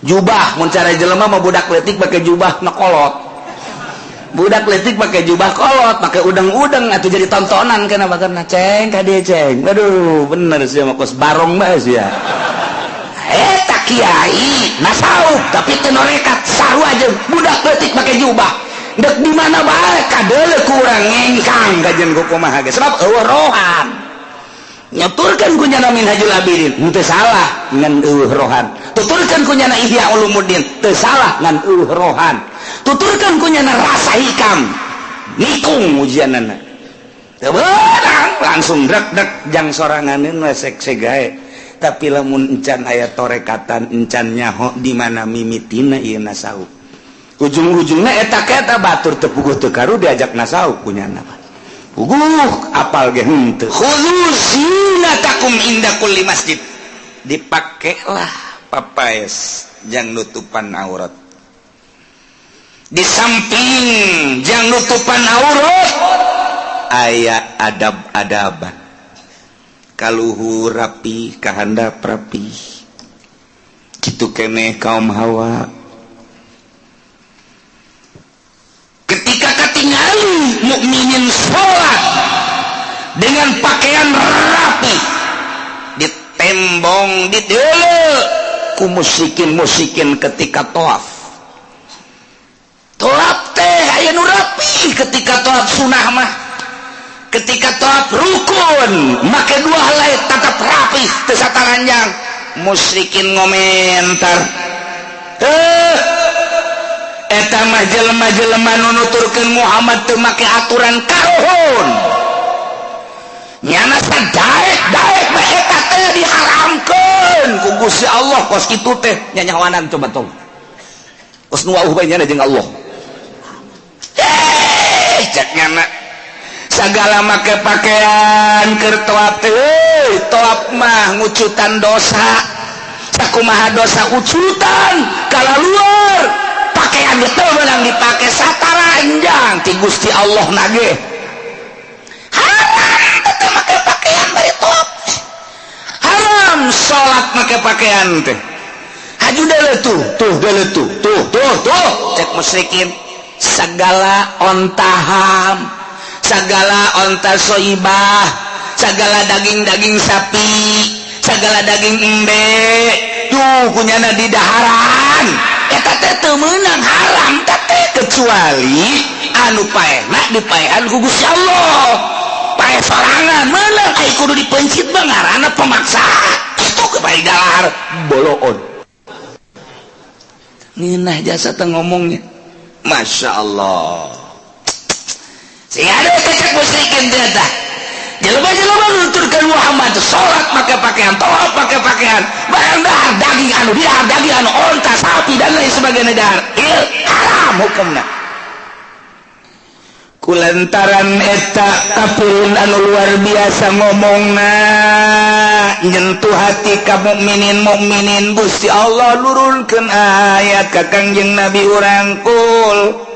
jubah, mun cara jelema mah budak leutik make jubah na kolot. Budak leutik pakai jubah kolot, pakai udang-udang atau jadi tontonan kenapa? Karena ceng ka dieu ceng. Aduh, bener sih mah kos barong bae sia. Eta kiai nasawuf tapi teu norekat, sarua jeung budak leutik make jubah. Dek di mana bae kadeuleu kurang ngengkang kajen kumaha ge sebab eueuh rohan. Nyeturkeun ku nyana Minhajul Abidin henteu salah ngan eueuh rohan. Tuturkeun ku nyana Ihya Ulumuddin teu salah ngan eueuh rohan. Tuturkeun ku nyana rasa hikam nikung ujianana. Teu beunang langsung drek-drek jang soranganeun we sek gae. Tapi lamun encan aya torekatan encan nyaho di mana mimitina ieu nasawuf. Ujung-ujungna eta eta batur teu puguh teu karu diajak nasawuf ku nyana. Puguh apal ge henteu. Khudzu zinatakum inda kulli masjid. Dipakailah papaes jang nutupan aurat. Di samping jang nutupan aurat, aya adab-adaban, kaluhur rapi, kahandap rapi, kitu keneh kaum hawa. Ketika ketinggalan mukminin sholat dengan pakaian rapi, ditembong, dideuleu ku musyrikin-musyrikin ketika tawaf. Tawaf teh aya nu rapi ketika tawaf sunah mah, ketika tawaf rukun make dua helai tetap rapi, teu sataranjang. Musyrikin ngomentar, "Eh, eta mah jelema-jelema nu nuturkeun Muhammad teu make aturan karuhun." Nyana sadaek daek mah eta teh diharamkeun ku Gusti Allah kos kitu teh. Nyanyawanan coba tong kos nu wauh bae nyana jeung Allah. Eh, cek nyana segala make pakaian keur tawaf teh, euy, tawaf mah ngucutan dosa, sakumaha dosa ucutan kalaluar. Pakaian teu meunang dipake sataranjang ti Gusti Allah nage haram teh make pakaian bari tawaf, haram salat make pakaian teh. Haju deuleu tuh, tuh deuleu tuh, tuh tuh tuh, cek musyrikin. Segala onta ham, segala onta soibah, segala daging-daging sapi, segala daging embe tuh kunyana di daharan eta teh teu meunang, haram teh, kecuali anu paehna dipaehan ku Gusti Allah. Paeh sorangan meunang, ai kudu dipencit mah ngaranna pemaksaan itu kebaik dalahar boloon. Ngeunah jasa teh ngomongnya, Masya Allah. Sing ada cek musyrikin teh tah jelema-jelema nuturkeun Muhammad salat make pakaian, tawaf make pakaian, barang dahar daging anu dahar daging anu onta, sapi, dan lain sebagainya dahar, ieu haram hukumna. Kulantaran eta kafirin anu luar biasa ngomongna nyentuh hati ka mukminin mukminin, Gusti Allah nurunkeun ayat ka Kangjeng Nabi urang, "Qul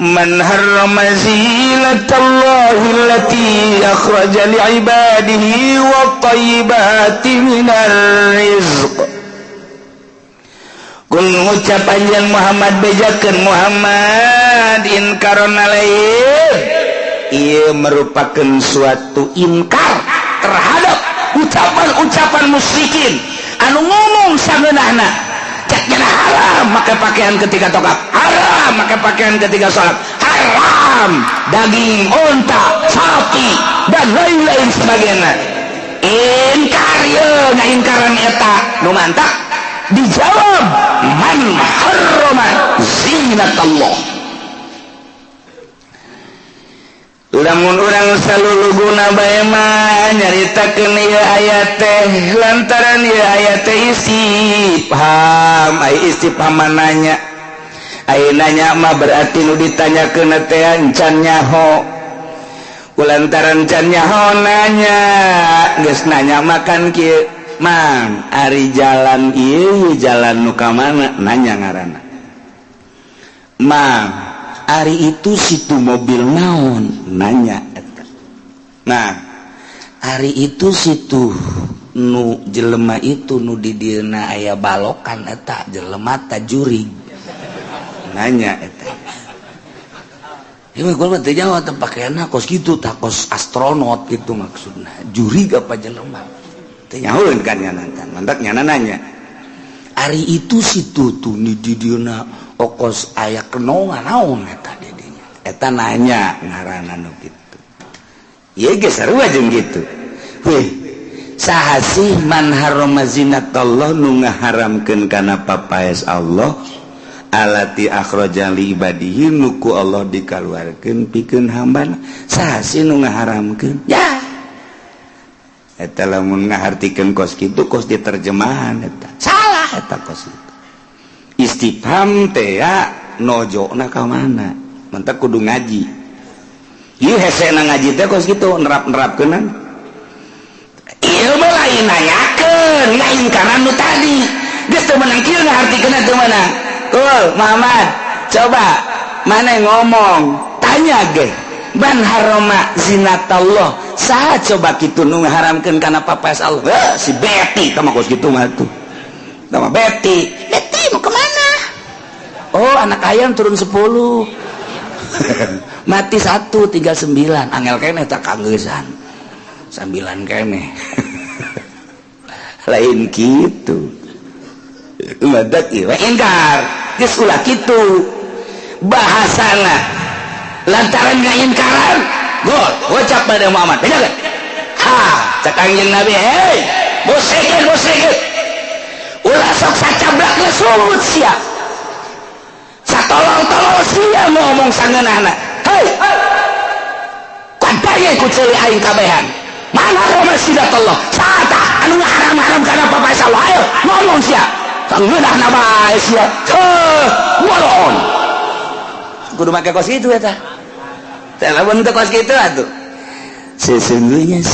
man harrama zinatallahi allati akhraja li'ibadihi wat thayyibati minar rizq." Qul, ngucap anjeun Muhammad, bejakeun Muhammad, inkaron alaihim, ieu merupakan suatu inkar terhadap ucapan-ucapan musyrikin anu ngomong sangeunahna. Cek nyana haram make pakaian ketika tawaf, haram make pakaian ketika sholat, haram daging onta, sapi, dan lain-lain sebagainya. Inkar ye, ngaingkaran eta nu mantak dijawab, man harrama zinatallah. Lamun urang saluluguna bae mah nyaritakeun ieu ayat teh, lantaran ieu ayat teh istifham. Ai istifham nanya, ai nanya mah berarti nu ditanyakeun teh can nyaho. Kulantaran can nyaho nanya, geus nanya makan kieu, "Mang, ari jalan ieu jalan nu ka mana?" Nanya ngaranna. "Mang, ari itu situ mobil naon?" Nanya eta. Nah, "Ari itu situ nu jelema itu nu di dieuna aya balokan eta jelema ta jurig?" Nanya eta. Ieu mah teu jawab teh, pakaianna kos kitu tah, kos astronot gitu maksudna. Jurig apa jelema? Teu nyahoeun kan nyana kan. Mantak nyana nanya. "Ari itu situ tuh nu di dieuna okos aya kenoa naon eta didinya?" Eta nanya ngaranna nu kitu. Ieu ge sarua jeung kitu. Weh, saha sih man harrama zinatallah, nu ngaharamkeun kana papaes Allah, alati akhraja li ibadihi, nu ku Allah dikaluarkeun pikeun hambana? Saha sih nu ngaharamkeun? Ya, eta lamun ngahartikeun kos kitu, kos diterjemahan, eta salah eta kos itu. Istifham teh ya nojokna ka mana, mantak kudu ngaji. Ieu hesena ngaji teh kos kitu, nerap-nerapkeunan. Ieu mah lain nanyakeun, ngaingkaran nu tadi geus teu meunang kieu ngahartikeunna, teu meunang. Qul Muhammad, Coba mana yang ngomong, tanya ge, man harrama zinatallah, saha coba kitu nu ngaharamkeun kana papaes Allah? Eh, si Betty tah mah kos kitu mah tuh. Tah mah Betty. Betty mau kemana? Oh, anak ayam turun 10, mati satu, tinggal 9. Angel keneh tak kanggeusan 9 keneh. Lain gitu, madak ieu ingkar, geus ulah kitu bahasana. Lantaran ngaingkaran gol ucap pada Muhammad, bener kan? Ha, cek Kangjeng Nabi, "Hei musyrikin, musyrikin, ulah sok sacablak ngesungut sia, satolol-tolol sia ngomong sangeunahna. Hei, kadaya ku ceuli aing kabehan. Man harrama zinatallah, saha anu haram-haram kana papaes Allah? Ayo ngomong sia, sangeunahna bae sia." Heuh, bolon kudu make kos kitu eta. Teh lamun teu kos kitu atuh sesungguhnya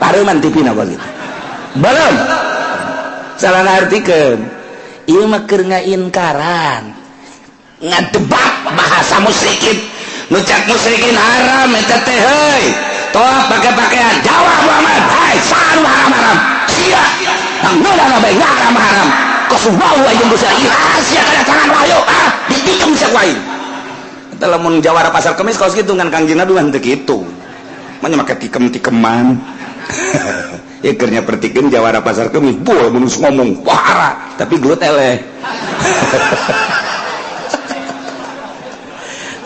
pareuman TV na kos kitu. Belum salah ngartikeun, ieu mah keur ngainkaran, ngadebat bahasa musyrikin. Nu cak musyrikin haram eta teh, heuy, tolak pakai pakaian. Jawab Muhammad, hai, saha haram-haram? Sia ngeunah bae haram-haram kos wau aja Gusti Allah sia kedatangan wahyu, ah, ditikung sia ku aing. Eta lamun jawara Pasar Kemis kos kitu, ngan Kangjeng Nabi mah teu kitu mah, make tikem-tikeman. Ya keur nyapertikeun jawara Pasar Kemis, buah mun ngomong wahara tapi gelut eleh.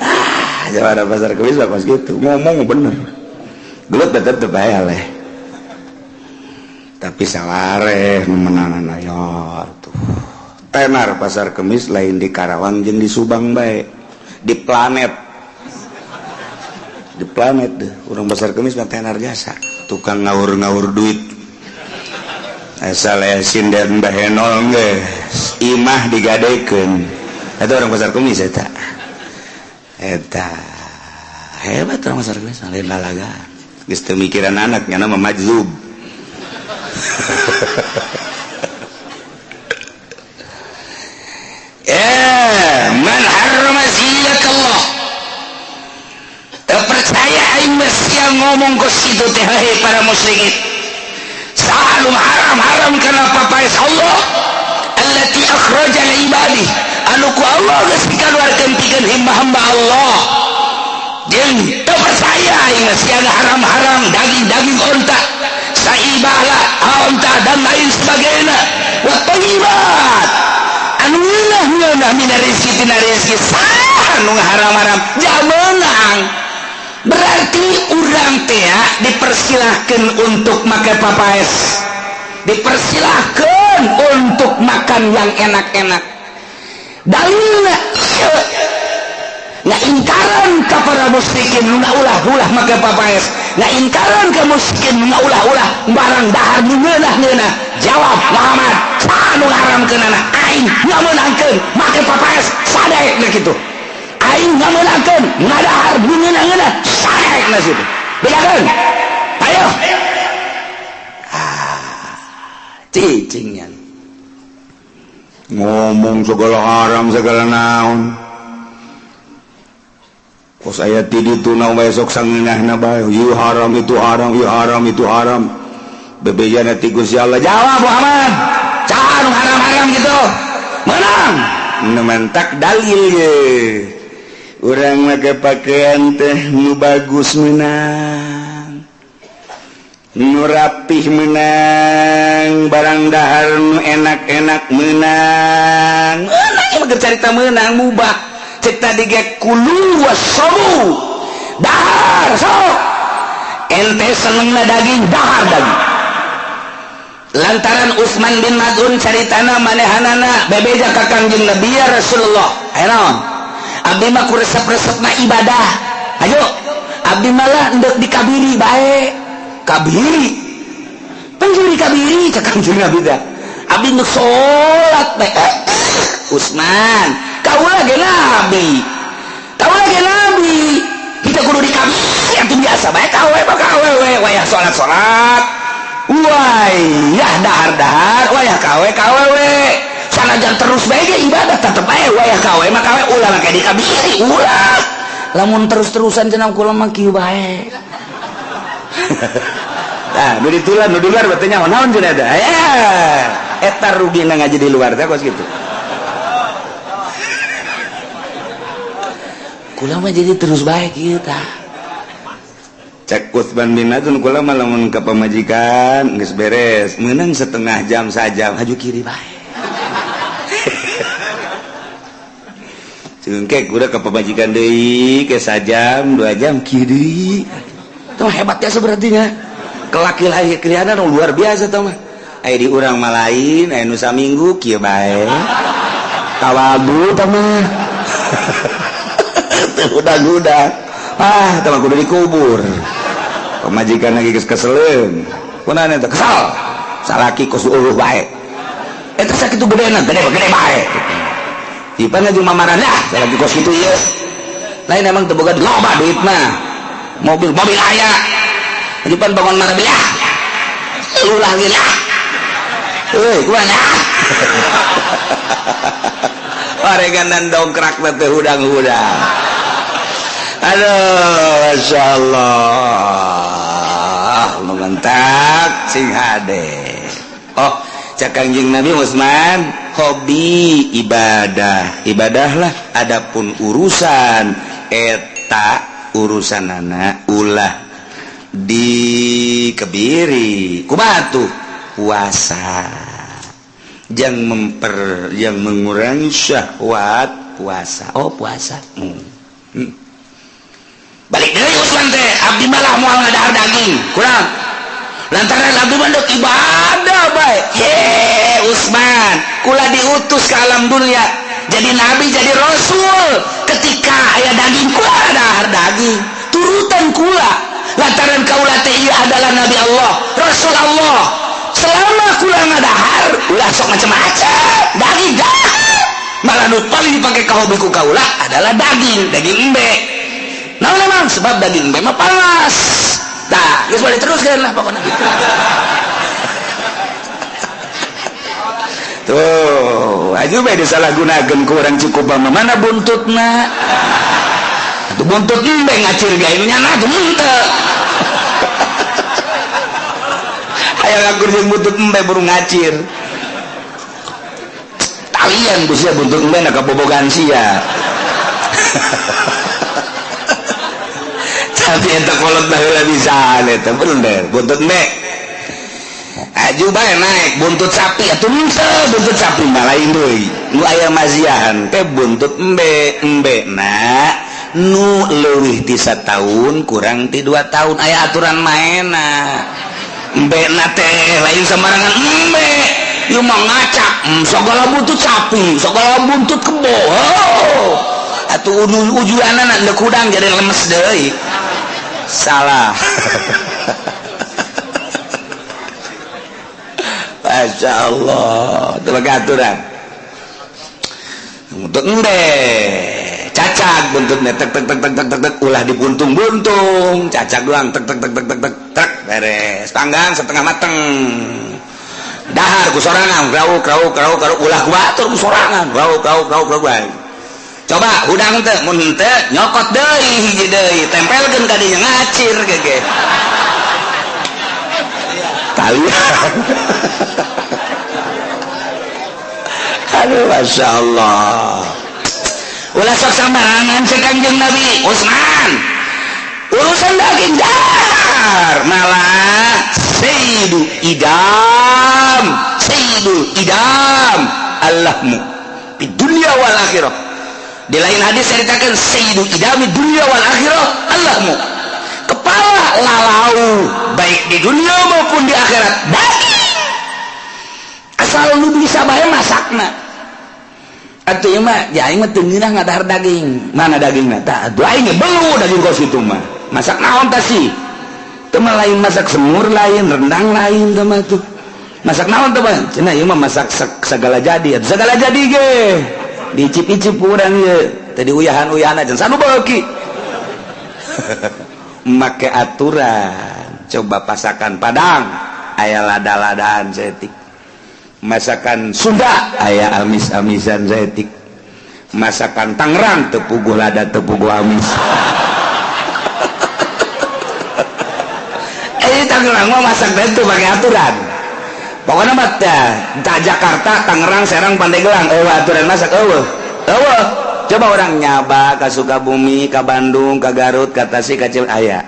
Ah, jawara Pasar Kemis mah kos kitu, ngomong bener, gelut tetep teu bae eleh. Tapi sawareh memenangan ayo tuh tenar Pasar Kemis, lain di Karawang jeung di Subang bae, di planet, di planet deh. Urang Pasar Kemis mah tenar jasa tukang ngawur-ngawur duit, asal aya sinden bahenol geus imah digadekeun. Eta orang Pasar Kemis eta. Eta hebat orang Pasar Kemis, lain lalaga, geus teu mikiran anak nya mah, majzub. Eh, man harrama zinatallah. Teu percaya aing mah sia ngomong ke situ teh. Hei para musyrikin, saha nu haram-haram kana papaes Allah, allati akhraja li ibadi, anu ku Allah geus dikaluarkeun pikeun hamba-hamba Allah? Jeung teu percaya aing mah sia haram-haram daging-daging onta, saibah lah, onta dan lain sebagainya, wa thayyibat, anu ngeunah-ngeunah, mina rizki, tina rizki. Saha nu haram-haram? Menang. Berarti urang teh dipersilahkan untuk make papaes, dipersilahkan untuk makan yang enak-enak. Dalilna ieu ngaingkaran ka para musyrikin nu ulah-ulah make papaes, ngaingkaran ka musyrikin nu ulah-ulah barang dahar nu ngeunah-ngeunah. Jawab Muhammad, saha nu ngaharamkeunana? Aing ngameunangkeun make papaes, sadaekna kitu. Aing ngameunangkeun ngadahar nu ngeunah-ngeunah, sadaekna situ. Bejakeun ayo. Ah, cicingnya ngomong segala haram, segala naon. Kos aya ti ditu na besok sangeunahna bae, ieu haram, itu haram, ieu haram, itu haram. Bebejana ti Gusti Allah. Jawab Muhammad, saha nu haram-haram gitu? Menang. Nu mantak dalil ye, urang make pakaian teh nu bagus menang, nu rapih menang, barang dahar nu enak-enak menang. Menang emang carita menang mubah. Cek tadi ge kulu wasyrobu, dahar sok. Ente senengna daging, dahar daging. Lantaran Utsman bin Maz'un caritana manehanana bebeja ka Kangjeng Nabi, "Ya Rasulullah, aya naon? Abdi mah ku resep-resepna ibadah. Ayo, abdi malah endek dikabiri bae." "Kabiri? Penjuri kabiri?" Cek Kangjeng Nabi teh. "Abdi endek salat bae." "Eh, Usman, kaula ge nabi, kaula ge nabi, kita kudu dikabiri atuh. Biasa bae, kawe mah kawe we, wayah salat salat, wayah dahar dahar, wayah kawe kawe we." Sanajan terus bae ge ibadah tetep bae wayah kawe mah kawe ulah make dikabiri ulah. Lamun terus-terusan cenah kula mah kieu bae. Nah, nu ditular nu di luar berarti nyaho naon cenah da. Ya, eta rugina ngaji di luar teh kos kitu. Kula mah jadi terus bae kieu tah. Cek Utsman bin Maz'un kula mah lamun ka pamajikan geus beres meunang setengah jam sajam haju kiri bae. Cengkek udah ke pamajikan deui ke sajam 2 jam kiri. Tuh hebatnya seberartinya. Kelaki-laki luar biasa tah mah. Aya di urang mah lain, aya nu saminggu kieu bae. Tawadu tah mah. Teu udag-udag. Ah, tah mah kudu dikubur. Pamajikan lagi geus keseleun. Kunaon eta kesal. Salaki kos eueuh bae. Eta sakitu gedena, gede-gede bae. Tipan jeung mamaran lah, salaki kos kitu ieu. Lain emang teu boga loba duit mah. Mobil-mobil aya. Tipan bangun marah belah. Ulah ge lah. Euy, kumaha? Wareganan dongkrak teh hudang-hudang. Aduh, Masya Allah, mengentak sing hade. Oh, cak Kangjeng Nabi Utsman hobi ibadah, ibadahlah. Adapun urusan eta urusan anak ulah di kebiri, kumaha tuh puasa. Yang mengurangi syahwat puasa. Oh, puasa. Balik deui Utsman teh, abdi malah moal ngadahar daging. Kurang. Lantaran abdi mah deuk ibadah bae. He, Utsman, kula diutus ke alam dunia jadi nabi, jadi rasul. Ketika aya daging kula dahar daging, turutan kula. Lantaran kaula teh ieu adalah nabi Allah, rasul Allah. Selama kula ngadahar, ulah sok macam-macam. Daging dahar. Malah nu paling dipake ka hobi ku kaula adalah daging, daging embe. Nah, memang sebab daging embe mah panas. Nah, geus boleh teruskeun lah pokoknya gitu. Tuh, aju bae disalahgunakeun ku urang Cikupa mah mana buntutna? Atuh buntut embe ngacir gae nu nyana tuh henteu. Hayang ngakur jeung buntut embe buru ngacir. Talian ku sia buntut embe na kabobogan sia. Tapi eta kolot baheula bisa eta bener buntut embe. Aju bae naik buntut sapi atuh henteu buntut sapi mah lain deui. Nu aya maziahan teh buntut embe, embe na nu leuwih ti satahun kurang ti 2 tahun aya aturan maena. Embe na teh lain sembarangan embe. Ieu mah ngacak, sagala buntut sapi, sagala buntut kebo. Oh. Atuh ujuanana deuk hudang jadi lemes deui. Salah. Masya Allah, itu aturan. Buntut embe, cacak buntutnya tek tek tek tek tek tek tek, ulah dibuntung-buntung, cacak doang tek tek tek tek tek tek tek, beres. Panggang setengah mateng. Dahar ku sorangan, krau krau krau krau, ulah ku atur ku sorangan, krau krau krau krau. Coba hudang teh mun henteu nyokot deui hiji deui, tempelkeun ka dinya ngacir gege. Talian. Aduh, Masya Allah. Ulah sok sambarangan cek Kangjeng Nabi Utsman. Urusan daging dahar malah sayyidu idam, sayyidul idam Allahmu di dunia wal akhirah. Di lain hadis ceritakan sayyidul idami dunia wal akhirah Allahmu. Kepala lalau baik di dunia maupun di akhirat daging. Asal lu bisa bae masakna. Atuh ieu mah ya aing mah teu ngeunah ngadahar daging. Mana dagingna? Tah atuh aing ge belu daging kos kitu mah. Masak naon tah sih? Teu mah lain masak semur lain, rendang lain teh mah tuh. Masak naon teh mah? Cenah ieu mah masak segala jadi. Atuh segala jadi ge. Diicip-icip urang ieu. Tadi uyahan-uyahan aja sanu beuki. Make aturan. Coba pasakan Padang aya lada-ladaan setik. Masakan Sunda aya amis-amisan saeutik, masakan Tangerang teu puguh lada, teu puguh amis. Tangerang mah masak teh pakai aturan. Pokoknya mah tah Jakarta, Tangerang, Serang, Pandeglang eueuh aturan masak eueuh. Eueuh. Coba orang nyaba ka Sukabumi, ka Bandung, ka Garut, ka Tasik, ka Cilegon aya.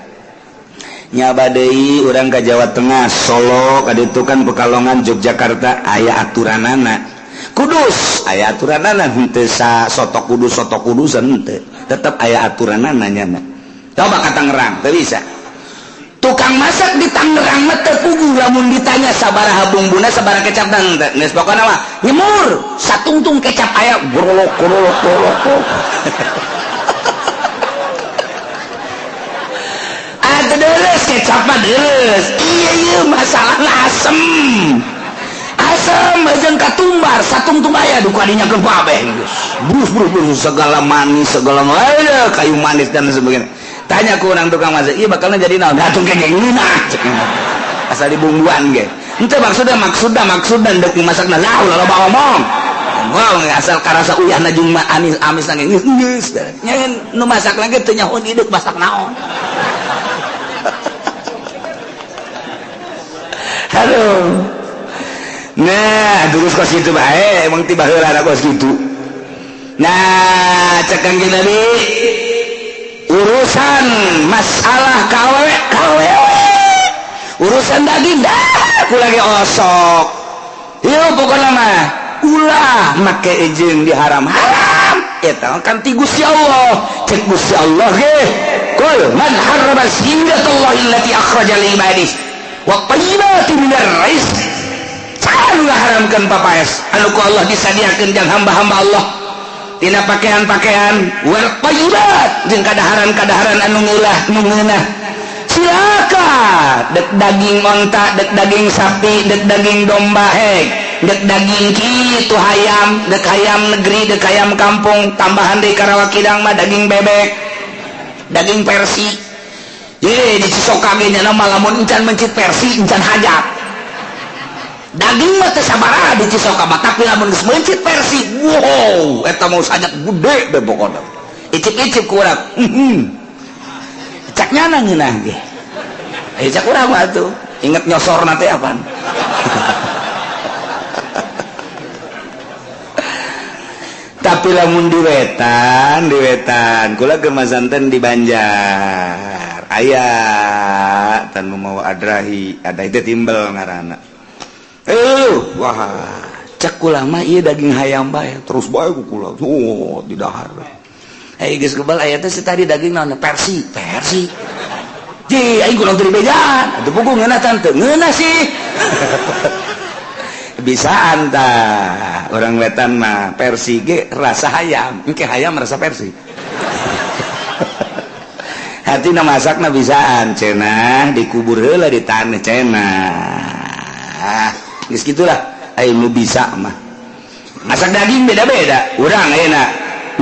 Nyaba deui urang ka Jawa Tengah, Solo, ka ditu kan Pekalongan, Yogyakarta aya aturanana. Kudus aya aturanana henteu sa soto kudus soto kudusan henteu. Tetep aya aturanana nyana. Coba ka Tangerang teu bisa. Tukang masak di Tangerang mah teu puguh lamun ditanya sabaraha bumbuna, sabaraha kecap dan teu. Geus pokona mah nyemur satungtung kecap aya gorolok gorolok gorolok. Atuh deures kecap mah deures. Iya ieu masalahna asem. Asem jeung katumbar satungtung aya duka dinya keur kabeh geus. Brus brus brus segala manis segala aya kayu manis dan sebagainya. Tanya ku orang tukang masak, iya bakalnya jadi naon? Datung kengeng ngeunah. Asal dibumbuan ge. Henteu maksudna maksudna maksudna deuk dimasakna lah ulah loba omong. Wah, asal karasa uyahna jeung amis amis nang geus geus. Nya nu masak lagi teu nyaho hidup masak naon. Aduh. Nah, terus kos kitu bae, emang tiba heula kos kitu. Nah, cek Kangjeng Nabi urusan masalah KW KW urusan daging dah aku lagi osok yuk pokoknya mah ulah make jeung diharam-haram eta kan ti Gusti Allah cek Gusti Allah ge kul man harrama zinatallahi allati akhraja li ibadihi wa thayyibati minar rizq anu ngaharamkeun papaes anu ku Allah disadiakeun jang hamba-hamba Allah tina pakaian-pakaian wal thayyibat jeung kadaharan-kadaharan anu ngeulah nu ngeunah silakan dek daging onta dek daging sapi dek daging domba hek dek daging kitu hayam dek hayam negeri dek hayam kampung tambahan di Karawang Kidang mah daging bebek daging persi ye di Cisoka ge nya mah lamun encan mencit persi encan hajat daging mah teu sabaraha di Cisoka mah tapi lamun geus mencit persi wow eta mau sajak gede be pokona icip-icip ku urang cak nyana ngeunah ge cak urang mah atuh inget nyosorna teh apaan. Tapi lamun di wetan kula gemasanten di Banjar aya tan mau adrahi ada itu timbel ngaranna. Wah cek kula mah ieu daging hayam bae terus bae ku kula oh di dahar. Hey geus kebal aya teh tadi daging naon persi persi. Ji aing kurang teu dibejaan atuh puguh ngeunah tante ngeunah sih. Bisaan tah orang wetan mah persi ge rasa hayam engke hayam rasa persi. Hatina masakna bisaan cenah dikubur heula di tanah cenah. Geus gitulah aya nu bisa mah. Masak daging beda-beda. Urang ayeuna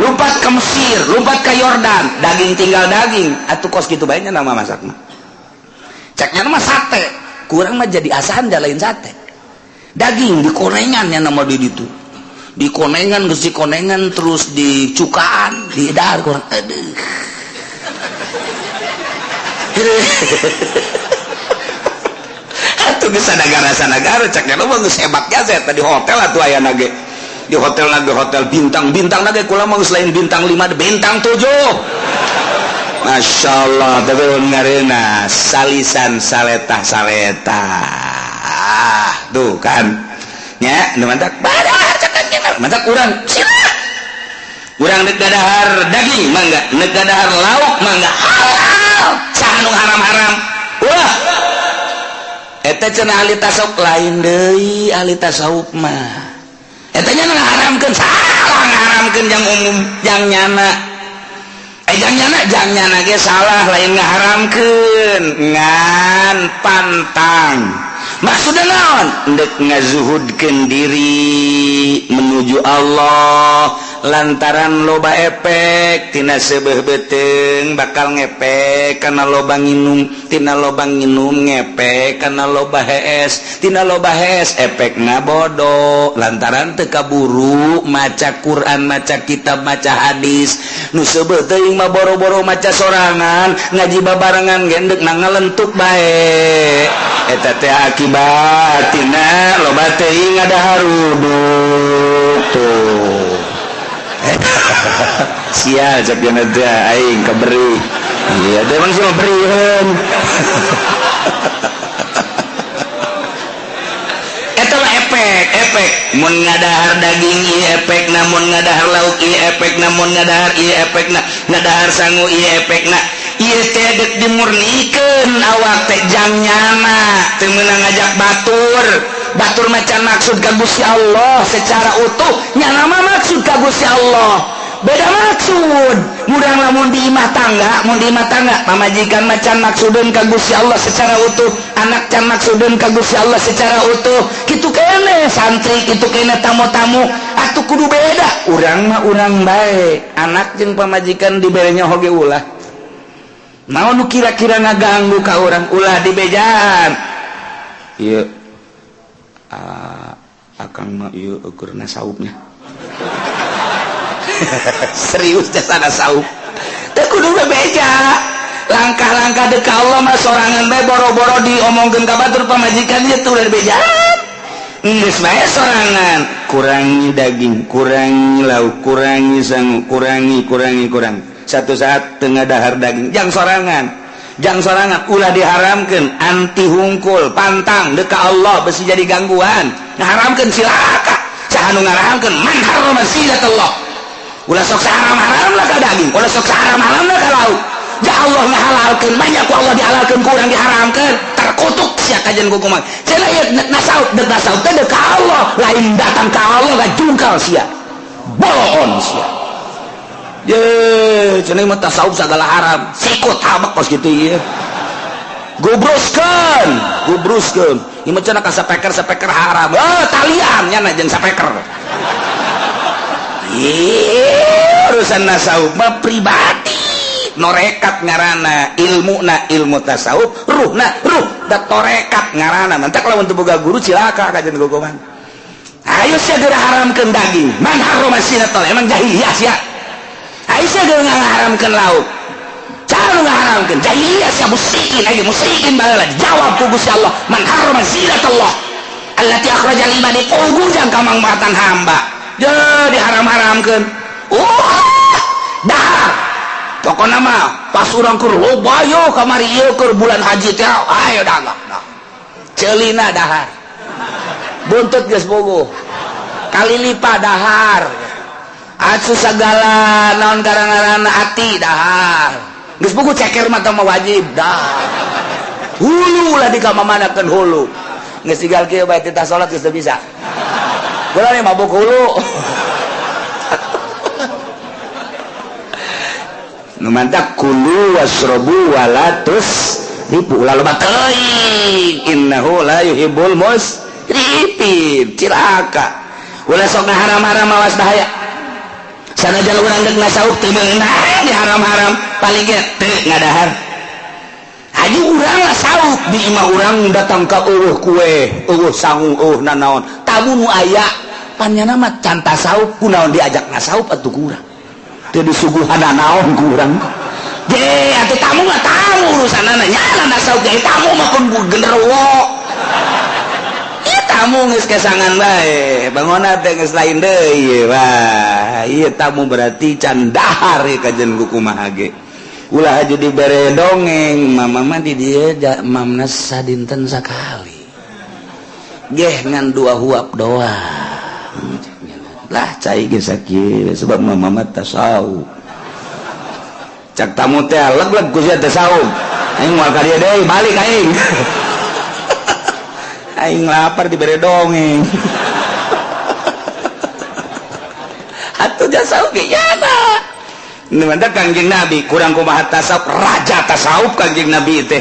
lompat ke Mesir, lompat ke Yordan, daging tinggal daging. Atuh kos kitu bae nya nama masak mah. Ceknya mah sate. Kurang mah jadi asahan da lain sate. Daging dikonengan nya nama di ditu. Dikonengan geus dikonengan terus dicukaan, didahar kurang aduh. Atuh geus sanagara-sanagara cek nya mah geus hebat ge tadi hotel atuh aya nage. Di hotel nage hotel bintang-bintang nage kula mah geus lain bintang 5 bintang 7. Masya Allah tapi ngareuna salisan saletah saletah. Tuh kan. Nya nu mantak badahar cek mantak urang sila. Urang deuk dadahar daging mangga, deuk dadahar lauk mangga halal. Saha nu haram-haram? Wah. Eta cenah ahli tasawuf lain deui ahli tasawuf mah. Eta nya ngaharamkeun salah ngaharamkeun jang umum jang nyana. Jang nyana ge salah lain ngaharamkeun ngan pantang. Maksudna naon? Deuk ngazuhudkeun diri menuju Allah, Lantaran loba efek tina seubeuh beuteung bakal ngepek kana loba nginum, tina loba nginum ngepek kana loba hees, tina loba hees efekna bodoh. Lantaran teu kaburu maca Quran, maca kitab, maca hadis. Nu seubeuh teuing mah boro-boro maca sorangan, ngaji babarengan gendek na ngalentuk bae. Eta teh akibat tina loba teuing ada haruduk tuh. Sial cek dina teh aing kaberi. Iya teh emang sih mah beriheun. Eta mah efek, efek. Mun ngadahar daging ieu efekna, mun ngadahar lauk ieu efekna, mun ngadahar ieu efekna, ngadahar sangu ieu efekna. Ieu teh deuk dimurnikeun awak teh jang nyana, teu meunang ngajak batur. Batur macan maksud ka Gusti Allah secara utuh, nyana mah maksud ka Gusti Allah. Beda maksud. Murang lamun di imah tangga, mun di imah tangga pamajikan macan maksudeun ka Gusti Allah secara utuh, anak can maksudeun ka Gusti Allah secara utuh. Kitu keneh santri, kitu keneh tamu-tamu, atuh kudu beda. Urang mah urang bae, anak jeung pamajikan diberenya hoge ulah. Naon nu kira-kira ngaganggu ka urang ulah dibejaan. Ieu akang mah ieu ukurna saupnya. Serius teh sana saup. Teu kudu bebeja. Langkah-langkah deuk ka Allah mah sorangan bae, boro-boro diomongkeun ka batur pamajikan ieu tuh ulah dibejaan. Geus bae sorangan, kurangi daging, kurangi lauk, kurangi sangu, kurangi kurangi kurang. Satu saat tengah dahar daging, jang sorangan. Jang sorangan ulah diharamkeun, anti hungkul, pantang deuk ka Allah besi jadi gangguan. Ngaharamkeun cilaka. Saha nu ngaharamkeun? Man harrama zinatallah. Ulah sok haram-haram lah ka daging, ulah sok haram-haram lah ka lauk. Ya Allah ngahalalkeun, banyak ku Allah dihalalkeun, ku urang diharamkeun, terkutuk sia kajian ku kumaha. Cenah ieu nasaub, deuk nasaub teh deuk ka Allah, lain datang ka Allah ngajungkal sia. Boloon sia. Ye, cenah mah tasawuf segala haram. Sikut habak kos kitu ieu. Gubruskeun, gubruskeun. Ieu mah cenah ka sapeker-sapeker haram. Oh, talian nya jeung sapeker. Ih, urusan nasawuf mah pribadi. Norekat ngarana, ilmu na ilmu tasawuf, ruh na ruh da torekat ngarana. Mantak lamun teu boga guru cilaka kajian gogoman. Ayo sia geura haramkeun daging. Man harrama zinatal, emang jahiliyah sia. Ayo sia geura ngaharamkeun lauk. Cara nu ngaharamkeun jahiliyah sia, musyrikin lagi musyrikin baheula. Jawab ku Gusti Allah, man harrama zinatallah allati akhraja lil ibadi, ujang kamangfaatan hamba. Je diharam-haramkeun. Dahar. Pokona mah pas urang keur loba yo kamari ieu keur bulan haji teh ayo dagang. Ceulina dahar. Buntut geus bogoh. Kalilipa dahar. Asuh sagala naon karang-karana ati dahar. Geus bogoh ceker mah teh mah wajib dahar. Hulu lah dikamamanakeun hulu. Geus tinggal kieu bae titah salat geus teu bisa. Bola nih mabuk hulu. Nu mantak kulu wasrobu wala tusrifu, ulah loba teuing, innahu la yuhibbul musrifin. Cilaka. Ulah sok ngaharam-haram awas bahaya. Sanajan urang deuk nasawuf teu meunang diharam-haram, paling ge teu ngadahar. Haji urang lah sauk di imah urang datang ka eueuh kue, eueuh sangu, eueuh nanaon. Tamu nu aya panyana mah can tasawuf, kunaon diajak nasawuf atuh kurang. Teu disuguhan nanaon kurang. Ge atuh tamu mah tamu urusanana nyana nasawuf ge tamu mah pun genderuwo. Ieu tamu geus kesangan bae, bangona teh geus lain deui. Wah, ieu tamu berarti can dahar ieu kajen kumaha ge. Ulah aja dibere dongeng, mama mah di dieu mamna sadinten sakali. Geh ngan dua huap doang. Lah cai ge sakieu sebab mama mah tasawuf. Cak tamu teh leg-leg ku sia tasawuf. Aing moal ka dieu deui, balik aing. Aing lapar dibere dongeng. Atuh tasawuf ge yana. Mantap Kangjeng Nabi kurang kumaha tasawuf, raja tasawuf Kangjeng Nabi teh,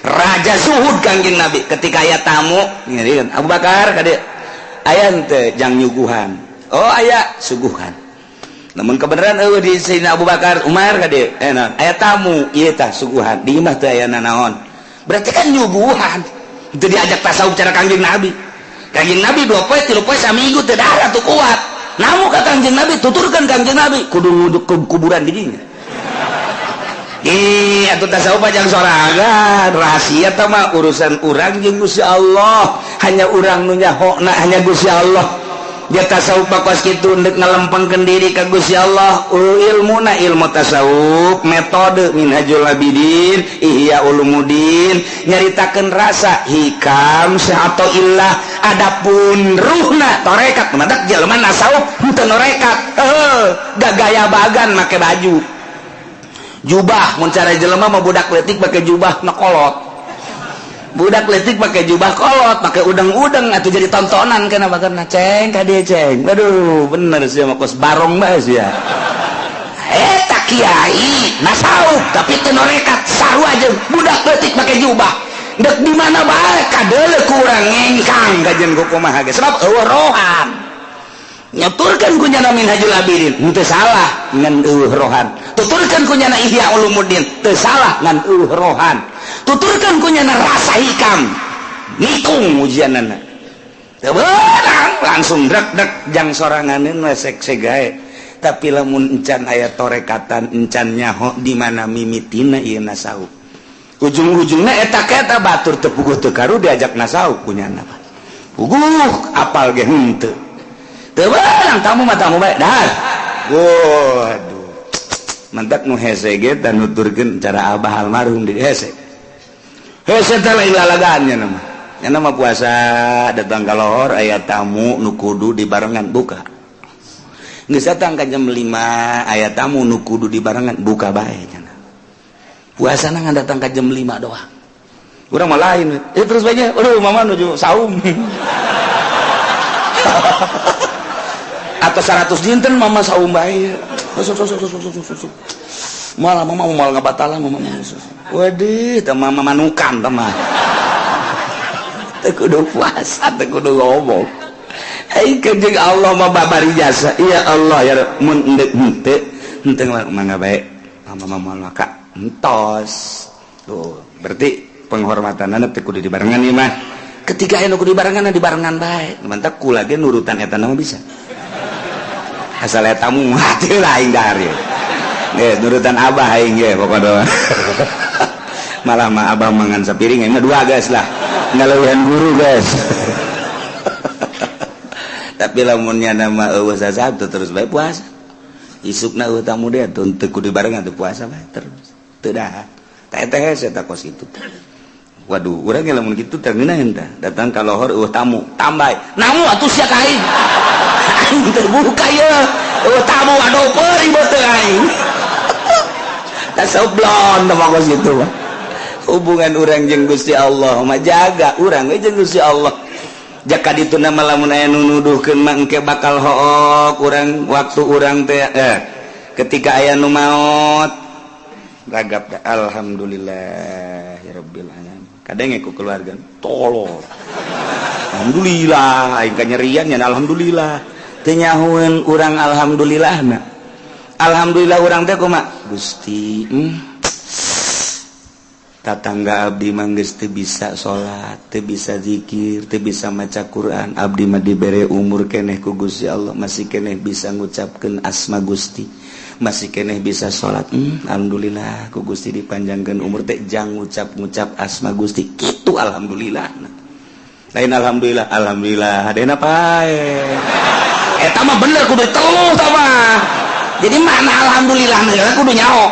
raja zuhud Kangjeng Nabi. Ketika aya tamu ngeureun Abu Bakar kade aya henteu jang nyuguhan, oh aya suguhan. Namun kebenaran eueuh di Sayyidina Abu Bakar, Umar ka dieu. Eh naon? Aya tamu, ieu tah suguhan. Di imah teh aya nanaon. Berarti kan nyuguhan. Itu diajak tasawuf cara Kangjeng Nabi. Kangjeng Nabi 2 poe, 3 poe, saminggu teu dahar atuh kuat. Namu ka Kangjeng Nabi, tuturkeun Kangjeng Nabi kudu nguduk ke kuburan di dinya. Ih, atuh tasawuf jang sorangan, rahasia tah mah urusan urang jeung Gusti Allah. Hanya urang nu nyahona hanya Gusti Allah. Dia tasawuf kos kitu ndek ngalempengkeun diri ka Gusti Allah. Ilmuna ilmu tasawuf, metode Minhajul Abidin, Ihya Ulumuddin, nyaritakeun rasa hikam atau illah. Adapun ruhna torekat, matak jelema tasawuf henteu norekat. Heuh, gagaya bagan make baju jubah, mun cara jelema mah budak leutik make jubah na kolot, budak leutik pakai jubah kolot, pakai udang-udang atau jadi tontonan. Kenapa? Karena ceng ka dieu, ceng. Aduh, bener sih mah kos barong bae sih ya. Eta kiai nasawuf tapi teu norekat, sarua jeung budak leutik pakai jubah, dek di mana bae kadeuleu kurang ngengkang kajen kumaha ge, sebab eueuh rohan. Nyaturkeun ku nyana Minhajul Abidin henteu salah, ngan eueuh rohan. Tuturkeun ku nyana Ihya Ulumuddin teu salah, ngan eueuh rohan. Tuturkeun ku nyana rasa hikam, nikung ujianana teu beunang, langsung drek drek jang soranganeun we sek gae. Tapi lamun encan aya torekatan, encan nyaho di mana mimitina ieu nasawuf, ujung-ujungna eta eta batur teu puguh teu karu diajak nasawuf ku nyana, puguh apal ge henteu, teu beunang, tamu mah tamu bae dahar. Waduh, mantak nu hese ge tah nuturkeun cara abah almarhum di hese. Hese teh lain lalagannya nama nya nama puasa, datang ka lohor aya tamu nu kudu dibarengan, buka. Geus datang ka jam 5 aya tamu nu kudu dibarengan, buka bae nya. Puasa ngan datang ka jam 5 doang. Urang mah lain eh, terus bae, aduh, mama nuju saum atau 100 dinten mama saum bae. Sok sok sok sok sok sok, malah mama mau ngabatalan mama. Waduh, teh mama manukan teh mah teu kudu puasa, teu kudu ngomong. Ai jeung Allah mah babari jasa. Ya Allah ya, mun endek henteu henteu mangga bae mama mama maka entos tuh, berarti penghormatanna teu kudu dibarengan ieu mah. Ketika aya nu kudu dibarengan, dibarengan bae. Mantak kula ge nurutan eta mah bisa, asal eta tamu hati lah aing dahar ye. Nggih, nurutan abah aing ge pokokna. Malah mah abah mangan sapiring, aing mah dua, guys lah. Ngaleuwihan guru, guys. Tapi lamunnya nama eueuh sasab terus bae puasa. Isukna eueuh tamu dia teu kudu dibarengan teu puasa bae terus. Teu dahar. Teh teh eta kos kitu. Waduh, urang ge lamun kitu teh ngeunaheun tah. Datang ka lohor eueuh tamu, tambah. Namu atuh sia ka aing. Aing teu buka ye. Eueuh tamu, aduh, ribet teh aing. Tasawuf blon teh kos kitu mah. Hubungan urang jeung Gusti Allah mah jaga urang we jeung Gusti Allah. Jaka ditu nama lamun aya nu nuduhkeun mah engke bakal hook urang waktu urang teh ketika aya nu maot ragap dah, alhamdulillah ya rabbil alamin. Kadang ku keluarga tolol, alhamdulillah aing kanyerian nya, alhamdulillah teu nyahoeun urang alhamdulillah na. Alhamdulillah urang teh kumaha Gusti, tatangga abdi mah geus teu bisa salat, teu bisa zikir, teu bisa maca Quran. Abdi mah dibere umur keneh ku Gusti Allah, masih keneh bisa ngucapkeun asma Gusti, masih keneh bisa salat. Alhamdulillah ku Gusti dipanjangkeun umur teh jang ngucap-ngucap asma Gusti kitu. Alhamdulillah lain alhamdulillah alhamdulillah hadena pae, eta mah bener kudu teluh tah mah. Jadi mana alhamdulillah na kudu nyaho,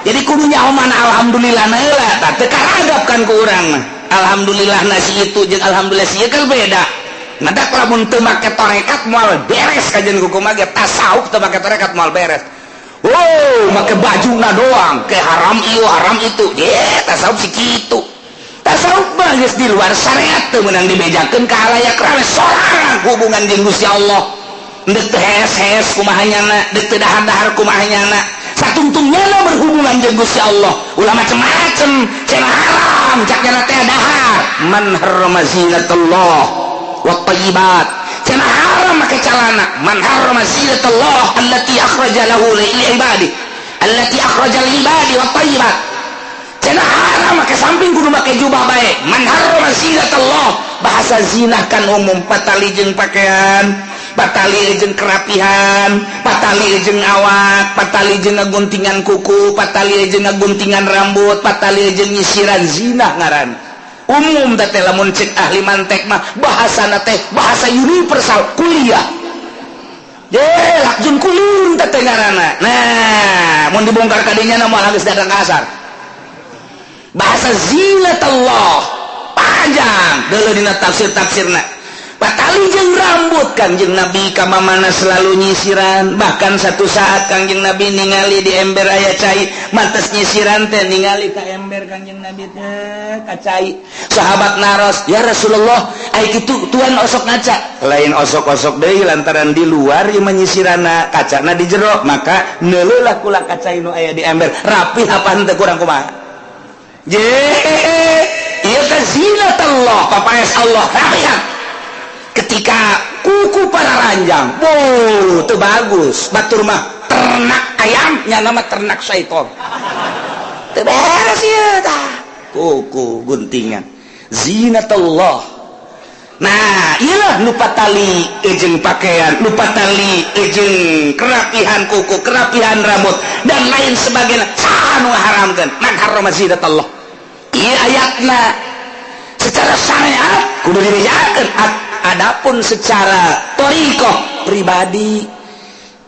jadi kudu nyaho mana alhamdulillah na heula tah, teu karagap kan ku urang mah. Alhamdulillah nasi itu jeung alhamdulillah si kan beda. Matak lamun teu make torekat moal beres kajian kumaha ge, tasawuf teu make torekat moal beres. Oh, make bajuna doang ke haram ieu haram itu. Ye, tasawuf si kitu. Tasawuf mah geus di luar syariat, teu meunang dibejakeun ka halayak rame, sorangan hubungan jeung Gusti Allah. Deuk teu hees-hees kumaha nyana, deuk teu dahar-dahar kumaha nyana, satungtungnya berhubungan jeung Gusti Allah, ulah macem-macem. Cenah haram cak nyana teh dahar, man harrama zinatullah wa thayyibat, cenah. Haram make calana. Man harrama zinatallah allati akhraja lahu li ibadi, allati akhraja lil ibadi wat thayyibat. Cenah haram make samping, kudu make jubah bae. Man harrama zinatallah, bahasa zinah kan umum, patali jeung pakaian, patali jeung kerapihan, patali jeung awak, patali jeung ngaguntingan kuku, patali jeung ngaguntingan rambut, patali jeung nyisiran, zinah ngaran umum teh. Lamun cek ahli mantek mah bahasa teh bahasa universal kuliah je lakjun kulun teh ngaranna. Nah, mun dibongkar kadinya nama geus datang kasar. Bahasa zinatullah panjang dulu dina tafsir-tafsirna, patali jeung rambut. Kangjeng Nabi mana selalu nyisiran. Bahkan satu saat Kangjeng Nabi ningali di ember aya cai, mantes nyisiran teh ningali ka ember Kangjeng Nabi teh ka cai. Sahabat naros, "Ya Rasulullah, ai kitu tuan osok ngaca?" Lain osok-osok deui, lantaran di luar ieu menyisirana, kacana di jero, maka neuleulah kula ka cai nu aya di ember, rapi apa henteu, kurang kumaha. Je ieu teh zinatullah, papaes Allah rapihan. Ketika kuku para ranjang, wow, itu bagus. Batur mah ternak ayam nya, nama ternak syaiton. Teu beres ieu tah kuku guntingan, zinatullah. Nah, iyalah nu patali jeung pakaian, nu patali jeung kerapihan kuku, kerapihan rambut, dan lain sebagainya. Saha nu haramkeun? Man harrama zinatullah. Ieu ayatna secara syariat kudu dibejakeun. Adapun secara thoriqoh pribadi,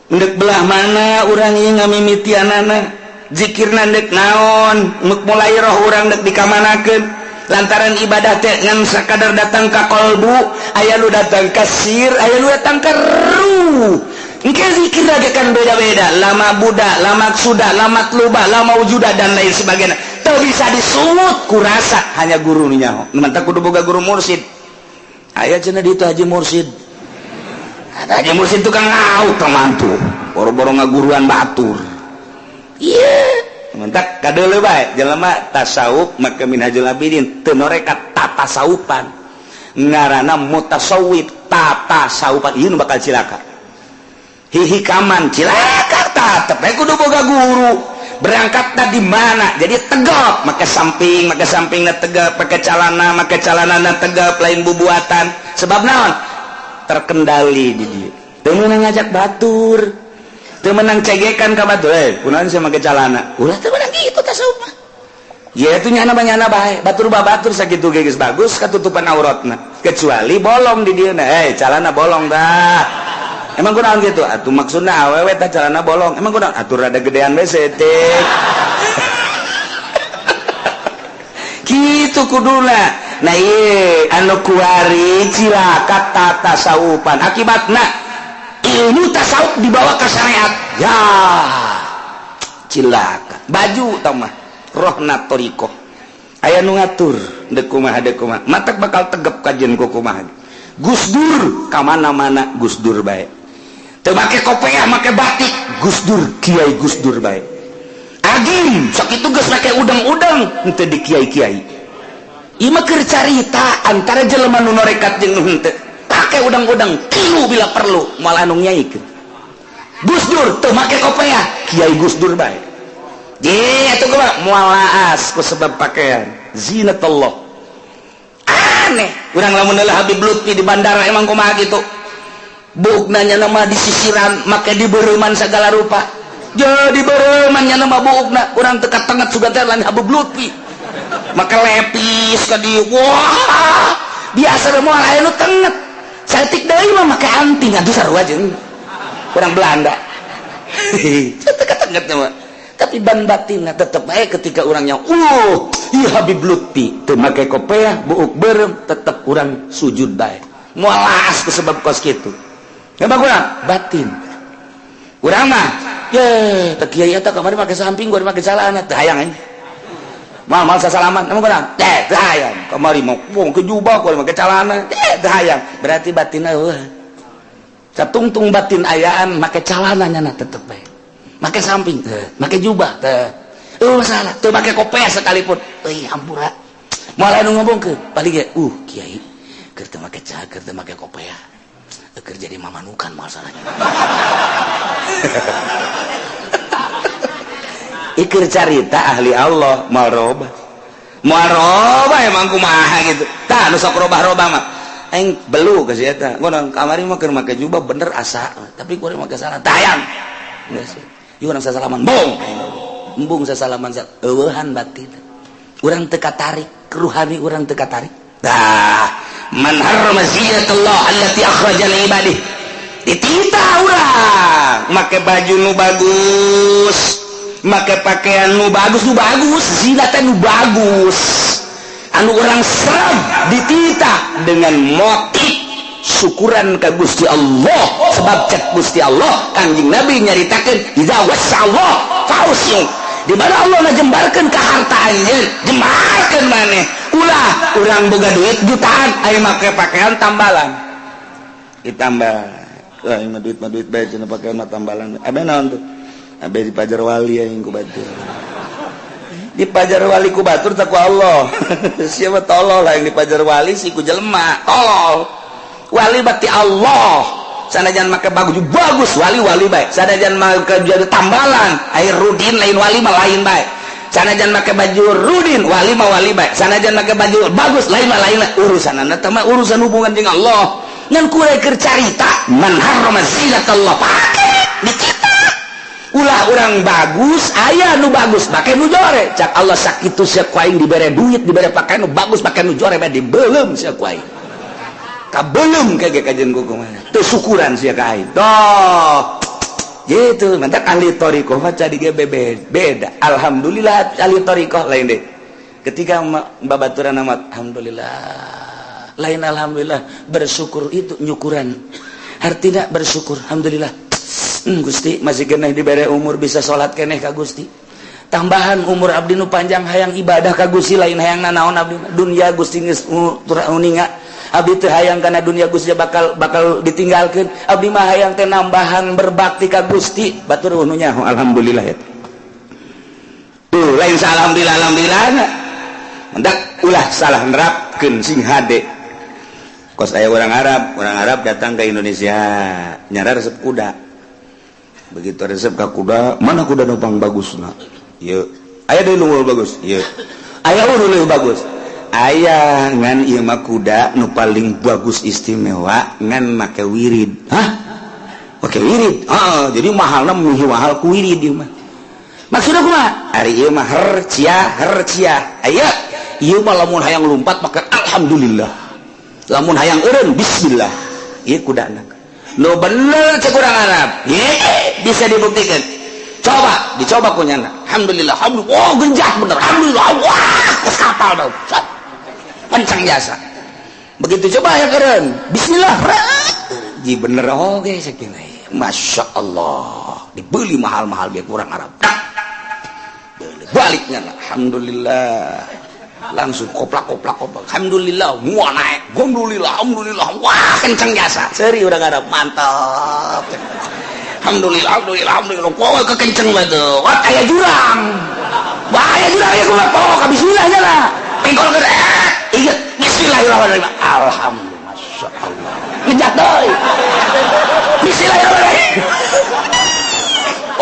ndek belah mana urang ieu ngamimitianana zikirna, ndek naon mulai roh urang ndek dikamanakeun, lantaran ibadah teh ngan sakadar datang ka kolbu, aya nu datang ka sir, aya nu datang ka ruh. Engke zikir lagi kan beda-beda, lama buddha, lama sudah, lama tluba, lama wujuda, dan lain sebagainya. Teu bisa disungut kurasa, hanya guru nu nyaho. Mantap kudu boga guru mursid. Aya cenah di itu haji mursid. Ada haji mursid tukang ngauk mantu. Boro-boro ngaguruan batur. Iya. Mentak kadeuleu bae jelema tasawuf maka Minhajul Abidin teu norekat tatasawufan. Ngaranna mutasawwif tatasawufan, ieu nu bakal cilaka. Hihikaman cilaka, tetep bae kudu boga guru. Berangkat di mana jadi tegap, make samping, make samping na tegap, pakai calana, make calana na tegap, lain bubuatan. Sebab naon? Terkendali di dia. Teu meunang ngajak batur, teu meunang cegekan ka batur, "Eh, kunaon sia make calana?" Ulah, teu meunang kitu tasawuf mah. Ya itu nyana mah nyana bae, batur batur sakitu ge geus bagus katutupan auratna, kecuali bolong di dieu. "Eh, calana bolong dah." "Emang kunaon gitu?" "Atuh maksudna awewe tah calana bolong." "Emang kunaon?" "Atuh rada gedean we setik." Gitu kuduna. Nah, ieu anu kuari cilaka tatasawufan, akibatna ilmu tasawuf dibawa ke syariat, ya cilaka. Baju tah mah rohna thoriqoh aya nu ngatur deuk kumaha, deuk kumaha, matak bakal tegep kajian ku kumaha. Gus Dur ka mana-mana Gus Dur bae. Teu make kopiah, make batik, Gus Dur Kiai Gus Dur bae. Agim sakitu geus make udang-udang henteu di kiai-kiai. Ieu mah keur carita antara jelema nu norekat jeung nu henteu. Pake udang-udang tilu bila perlu, malah nu nyaikeun. Gus Dur teu make kopiah, Kiai Gus Dur bae. Je atuh kumaha moal laas ku sebab pakaian zinatullah. Aneh urang lamun Habib Lutfi di bandara, emang kumaha gitu? Buuk nanya nama disisiran, make dibereuman segala rupa, jadi bereuman nya nama buukna. Urang teu katenget sugan teh lain Habib Lutfi make lepis ka dieu. Wah, biasa moal aya nu tenget. Saeutik deui mah make anting, atuh sarua jeung urang Belanda. Teu katenget mah, tapi ban batinna tetep bae. Ketika orangnya, iya, Habib Lutfi teu make kopiah, buuk beureum, tetep urang sujud bae, moal laas ku sebab kos kitu. Emang kurang batin urang mah ye teu kiai eta kamari make samping, gua make celana, teu hayang aing, moal moal sasalaman. Emang kurang teh, teu hayang. Kamari mau ke jubah, gua make celana teh, teu hayang. Berarti batinna eueuh. Satungtung batin ayaan, make celana nyana tetep bae, make samping teu, make jubah teu, masalah teu make kopiah sekalipun euy, hampura, moal anu ngomongkeun paling ge, kiai keur teu make cah, keur teu make kopiah. Keur jadi mamanukan masalahnya. Ikir carita ahli Allah moal robah. Moal robah emang kumaha gitu. Tah nu sok robah-robah mah. Aing belu ka si eta. Ngono kamari mah keur make jubah bener asa, tapi kuring make salah. Tayang. Geus. Ieu urang sasalaman bong. Embung sasalaman eueuhan batin. Urang teu katarik, ruhani urang teu katarik. Tah, man harrama zinatullah allati akhraja li ibadihi. Dititah urang make baju nu bagus, make pakaian nu bagus, nu bagus, zinat nu bagus. Anu urang serap dititah dengan motif syukuran ka Gusti Allah. Sebab cek Gusti Allah, Kanjeng Nabi nyaritakeun idza wasallah fausiu. Di mana Allah ngajembarkeun ka harta anjeun, jembarkeun maneh. Ulah urang boga duit jutaan aya make pakaian tambalan. Ditambah. Wah, ini mah duit bae cenah pakaian mah tambalan. Abe naon tuh? Abe di Pajar Wali aing ku batur. Di Pajar Wali ku batur tak ku Allah. Siapa tolol lah yang di Pajar Wali si ku jelema, tolol. Wali bakti Allah. Sanajan make bagus bagus wali wali bae. Sanajan make jadi tambalan, air rudin lain wali mah lain bae. Sanajan make baju rudin wali mah wali bae. Sanajan make baju bagus lain mah lain. Urusanana teh mah urusan hubungan jeung Allah. Ngan kuring keur carita man harrama zinatallah pake dititah. Ulah urang bagus aya nu bagus make nu jore. Cak Allah sakitu sia ku aing dibere duit dibere pakaian nu bagus make nu jore bae dibeuleum sia ku aing. Kabelum kayak kajian ku kumaha teu syukuran sia ka aing. Toh gitu mantak ahli thariqah mah cadi ge beda. Alhamdulillah ahli thariqah lain deh. Ketika babaturan amat alhamdulillah lain alhamdulillah bersyukur itu nyukuran. Artinya bersyukur alhamdulillah. Gusti masih keneh dibere umur bisa salat keneh ka Gusti. Tambahan umur abdi nu panjang hayang ibadah ka Gusti lain hayang nanaon abdi dunia Gusti geus uninga. Abdi teu hayang kana dunia Gusti bakal bakal ditinggalkeun. Abdi mah hayang teh nambahan berbakti ka Gusti. Batur nu nyaho alhamdulillah eta. Tuh lain alhamdulillah alhamdulillah. Mendak ulah salah nerapkeun sing hade. Kos aya orang Arab datang ke Indonesia nyara resep kuda. Begitu resep ka kuda, mana kuda nu pang bagusna? Ieu. Aya deui nu bagus. Ieu. Aya nu bagus. Aya ngan ieu mah kuda nu paling bagus istimewa ngan make wirid. Hah? Make wirid? Heeh, jadi mahalna meuhi mahal ku wirid ieu mah. Maksudna kumaha? Ari ieu mah her cia her cia. Aya ieu mah lamun hayang lumpat make alhamdulillah. Lamun hayang eureun bismillah. Ieu kudana. Nu bener cek urang Arab. Ye, bisa dibuktikan. Coba, dicoba ku nyana. Alhamdulillah, alhamdulillah. Oh, genjat bener. Alhamdulillah. Wah, kos kapal dong. Kencang jasa. Begitu coba ya keren. Bismillah. Ji bener oge sakieu. Masya Allah. Dibeli mahal-mahal biar kurang Arab. Beli baliknya. Alhamdulillah. Langsung koplak koplak koplak. Alhamdulillah, wah naik. Alhamdulillah, alhamdulillah. Wah, kencang jasa. Seri urang Arab, mantap. Alhamdulillah, alhamdulillah, alhamdulillah. Wah, kekenceng banget. Wah, aya jurang. Wah, aya jurang ya kumaha. Pokok bismillah nya lah. Pengkol ke inget bismillahirrahmanirrahim. Alhamdulillah, masya Allah. Ngejat deui. Bismillahirrahmanirrahim.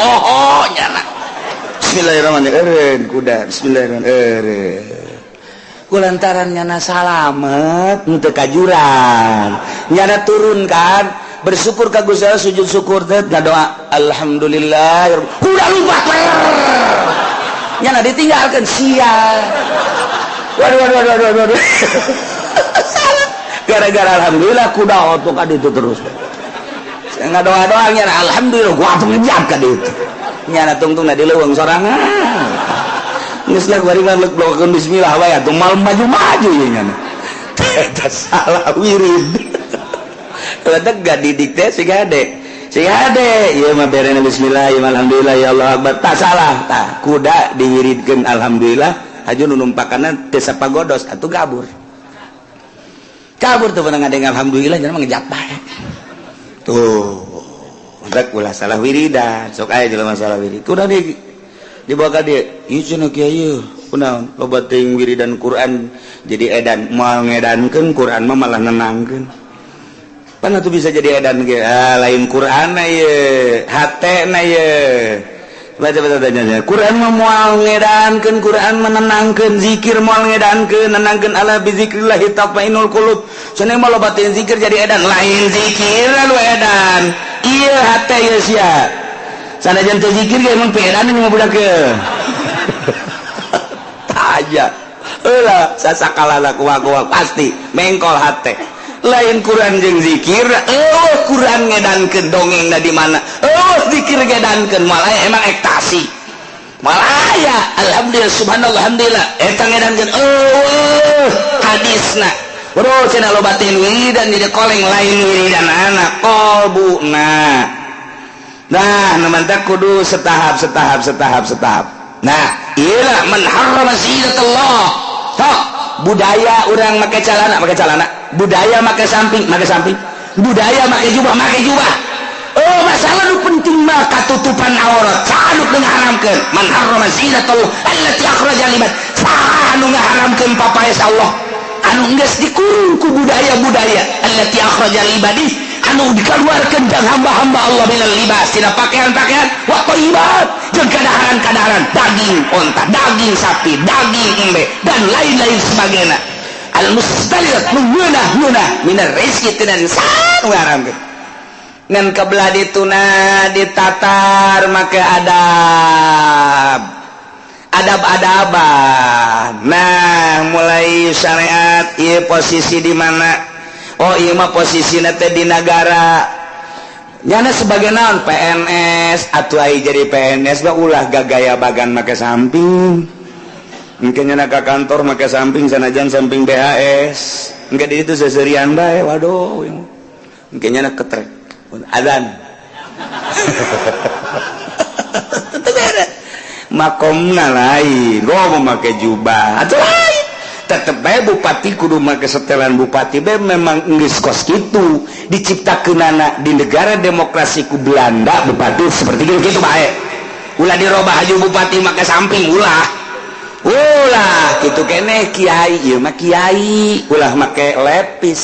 Oh, oh nyana. Bismillahirrahmanirrahim. Kuda, bismillahirrahmanirrahim. Kulantaran nyana salamet nu teu ka jurang. Nyana turun kan, bersyukur ka Gusti Allah sujud syukur teh ngadoa alhamdulillah. Kuda lupa. Nyana ditinggalkeun sia. Waduh waduh waduh waduh waduh. Salah. Gara-gara alhamdulillah kuda otok ka ditu terus. Ngadoa-doa nyana alhamdulillah gua atuh ngejat ka ditu. Nyana tungtungna di leuweung sorangan. Geus lah bari mah leuk bismillah wae atuh mal maju-maju ye nyana. Eta salah wirid. Ledak gak didik teh sing hade. Sing hade ieu mah berena bismillah ieu mah alhamdulillah ya Allah akbar. Tak salah tah kuda diwiridkeun alhamdulillah haju nu numpakanna teu sapagodos atuh kabur. Kabur tuh pernah ngadeng alhamdulillah jangan mah ngejat bae. Tuh. Rek ulah salah wiridan, sok aya jelema salah wirid. Kuda di dibawa ka dieu. Ieu cenah kiai kunaon loba teuing wiridan Quran jadi edan moal ngedankeun Quran mah malah nenangkeun. Pan atuh bisa jadi edan ge. Ah, lain Quran na ye, hate na ye. Baca baca tanya. Quran mah moal ngedankeun, Quran menenangkeun, zikir moal ngedankeun, nenangkeun. Ala bizikrillah tatmainnul qulub. Cenah mah loba teh zikir jadi edan, lain zikir lu edan. Ieu hate ieu sia. Sanajan teu zikir ge emang edan mah budak ke. Aja. Heula sasakalana kuah-kuah pasti mengkol hate. Lain Quran jeung zikir, oh Quran ngedankeun dongeng di mana, oh zikir ngedankeun, malah emang ekstasi, malah ya alhamdulillah, subhanallah, alhamdulillah, eta ngedankeun. Oh, hadisna bro, cenah loba teh wiridan jadi koleng, lain wiridan anak kolbuna. Nah, nu mantak kudu setahap, setahap, setahap, setahap. Nah, iyalah man harrama zinatullah. Tok budaya orang make celana, make celana, budaya make samping, make samping, budaya make jubah, make jubah. Oh, masalah nu penting mah katutupan aurat. Saha nu ngaharamkeun? Man harrama zinatullah allati akhraja libad. Saha nu ngaharamkeun papaes Allah anu geus dikurung ku budaya-budaya? Allati akhraja libadi, anu dikeluarkeun jang hamba-hamba Allah, minal libas, tina pakaian-pakaian, wa thayyibat, jeung kadaharan-kadaharan, daging onta, daging sapi, daging embe, dan lain-lain sebagainya, al mustaliat, ngeunah-ngeunah, minar rizki, tina saha nu ngaharamkeun? Ngan kebelah dituna ditatar make adab, adab-adaban. Nah, mulai syariat ieu posisi di mana? Oh, ieu mah posisi teh di negara nyana sebagai naon, PNS atau ai jadi PNS mah ulah gagaya bagan make samping. Mungkin nyana ke kantor make samping, sanajan samping BHS enggak di itu seserian bae. Waduh, mungkin nyana ketrek adan makomna lain. Gua mau make jubah atau lain, tetep bae bupati kudu make setelan bupati bae. Memang geus kos kitu diciptakeunana di negara demokrasi ku Belanda, bupati seperti gitu gitu bae. Ulah dirobah haju bupati make samping, ulah, ulah kitu keneh. Kiai ieu mah kiai ulah make lepis,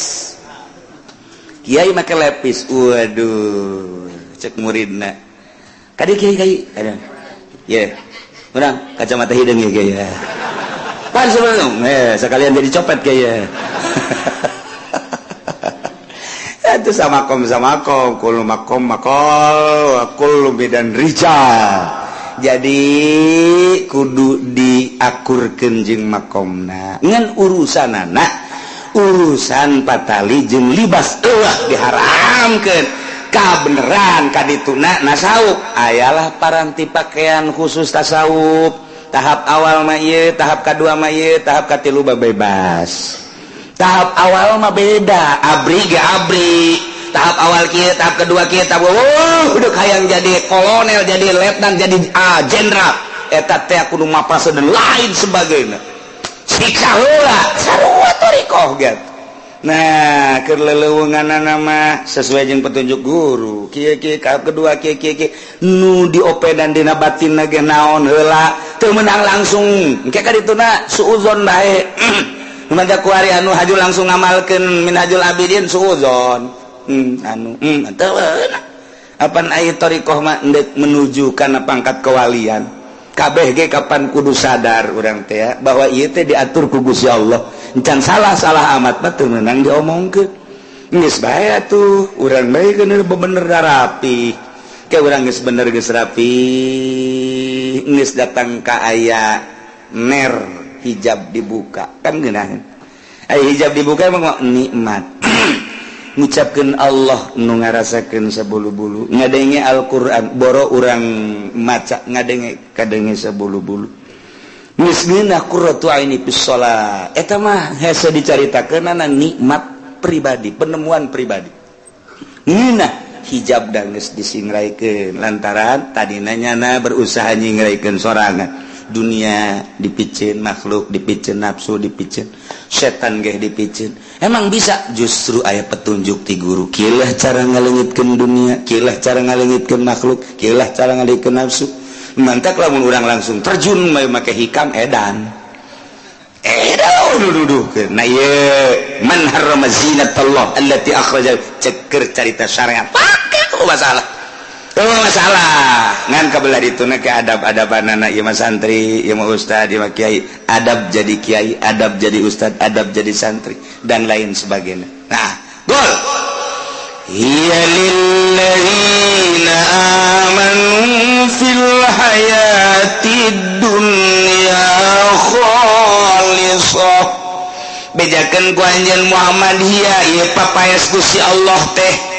kiai make lepis, waduh, cek muridna kadi, kiai, kiai ada ye urang kacamata hideung ya, kiai ya. Pan sebelum sekalian jadi copet kayaknya. Itu sama kom, sama kom, kullu makom makol wa kullu bidan rijal. Jadi kudu diakurkeun jeung makomna. Ngan urusanana urusan patali jeung libas eueuh diharamkeun. Kabeneran kadituna nasawuf ayalah paranti pakaian khusus tasawuf. Tahap awal mah ieu, tahap kedua mah ieu, tahap katilu mah bebas. Tahap awal mah beda, abri ge abri. Tahap awal kieu, tahap kedua kieu, tahap, oh, udah hayang jadi kolonel, jadi letnan, jadi jenderal. Eta teh kudu mapase dan lain sebagainya. Siksa heula, sarua thoriqoh gitu. Nah, keur leleuweunganna mah sesuai jeung petunjuk guru. Kieu kieu, tahap kedua kieu kieu kieu, nu diopedan dina batin ge naon heula, teu meunang langsung. Engke ka dituna suuzon bae. Maka kuari anu haju langsung ngamalkeun Minhajul Abidin suuzon. Anu teu apan aya thoriqoh mah endek menuju kana pangkat kewalian. Kabeh ge kapan kudu sadar urang teh bahwa ieu teh diatur ku Gusti Allah. Encan salah-salah amat mah teu meunang diomongkeun. Geus bae atuh, urang bae keun bener rapi. Ke urang geus bener, geus rapi, geus datang ka aya ner hijab dibuka kan geunaheun. Aya hijab dibuka emang nikmat. Ngucapkeun Allah nu ngarasakeun sabulu-bulu, ngadenge Al-Qur'an boro urang maca, ngadenge kadenge sabulu-bulu. Geus ngeunah qurratu aini fis shalah, eta mah hese dicaritakeunana, nikmat pribadi, penemuan pribadi. Ngeunah hijab da geus disingraikeun lantaran tadina nyana berusaha nyingraikeun sorangan. Dunia dipiceun, makhluk dipiceun, nafsu dipiceun, setan geh dipiceun. Emang bisa justru aya petunjuk ti guru, kieulah cara ngalengitkeun dunia, kieulah cara ngalengitkeun makhluk, kieulah cara ngalengitkeun nafsu. Mantak lamun urang langsung terjun make hikam, edan. Eh, duh, nah, ieu man harrama zinatallah allati akhraja, ceker carita syariat pake kok masalah. Oh, masalah ngan kabelah itu ke adab-adaban anak ieu mah santri, ieu mah ustad, ieu mah kiai, adab jadi kiai, adab jadi ustad, adab jadi santri, dan lain sebagainya. Nah, gol hiya lilladzina amanu fil hayatid dunya khalisah. Bejakeun ku anjeun Muhammad, hiya ieu papaes Gusti Allah teh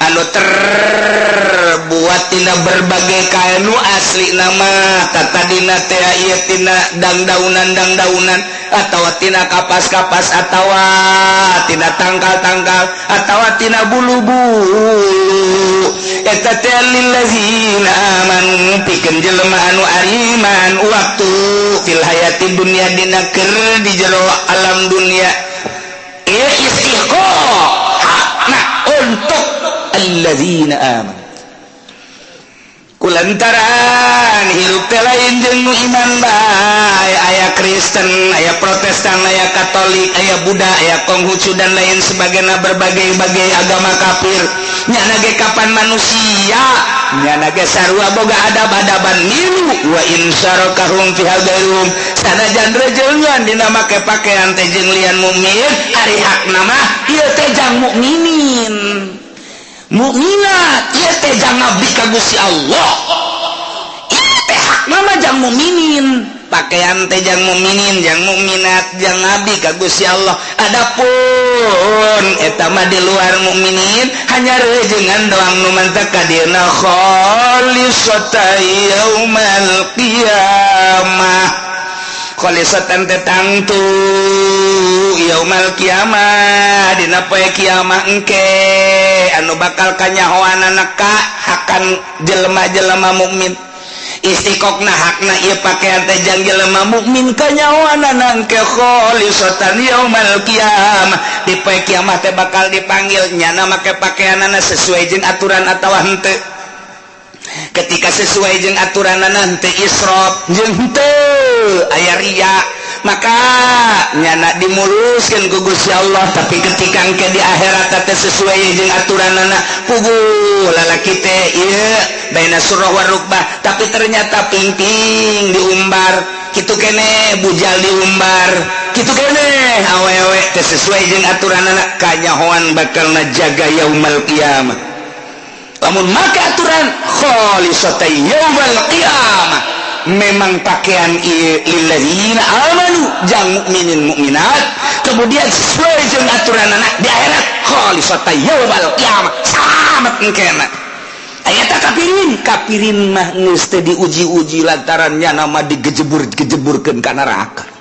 anu terbuat tina berbagai kain, nu asli nama tadina teh ieu tina dangdaunan dangdaunan atawa tina kapas-kapas atawa tina tangkal-tangkal atawa tina bulu-bulu. Eta teh lillazina amanu, pikeun jelema anu ariman waktu fil hayati dunya, dina keur di jero alam dunia. Ieu istihqaq hakna untuk allazina amanu, kulantaran hirup teh lain jeung nu iman bae. Aya Kristen, aya Protestan, aya Katolik, aya Buddha, aya Konghucu, dan lain sebagainya, berbagai-bagai agama kafir. Nyana ge kapan manusia, nyana ge sarua boga adab-adaban milu. Wa in syarakahum fiha ghairuhum, sanajan rejengan dina make pakaian teh jeung lian mukmin, ari hakna mah ieu teh jang mukminin mukminat, ieu teh jang ngabdi ka Gusti Allah, ieu teh hakna mah jang mukminin, pakaian teh jang mukminin, jang mukminat, jang ngabdi ka Gusti Allah. Adapun eta mah di luar mukminin, hanya rejengan doang. Nu mantak kadieuna khalisatan yaumal qiyamah, khalisatan teh tangtu yaumal kiamah, dina poe kiamah engke anu bakal kanyahoanana ka hakan jelema-jelema mukmin. Istiqokna hakna ieu pakaian teh jang jelema mukmin, kanyahoanana engke khalisatan yaumal kiamah. Di poe kiamah teh bakal dipanggil, nyana make pakaianana sesuai jeung aturan atawa henteu. Ketika sesuai jeung aturanana, henteu israf jeung henteu aya ria, maka nyana dimuluskeun ku Gusti Allah. Tapi ketika engke di akhirat teh sesuai jeung aturanana, puguh lalaki teh ieu baina surah warukbah, tapi ternyata pingping diumbar kitu kene, bujal diumbar kitu kene, awewe teh sesuai jeung aturanana, kanyahoan bakal najaga yaumal qiyamah. Lamun make aturan, khalisatan yaumal qiyamah. Memang pakaian ieu lilladzina amanu, jang mukminin mukminat, kemudian sesuai jeung aturanana, di akhirat khalisatan yaumal qiyamah, selamat engkena. Aya tak kafirin? Kafirin mah geus teu diuji-uji, lantaran nyana mah digejebur-gejeburkeun ka neraka.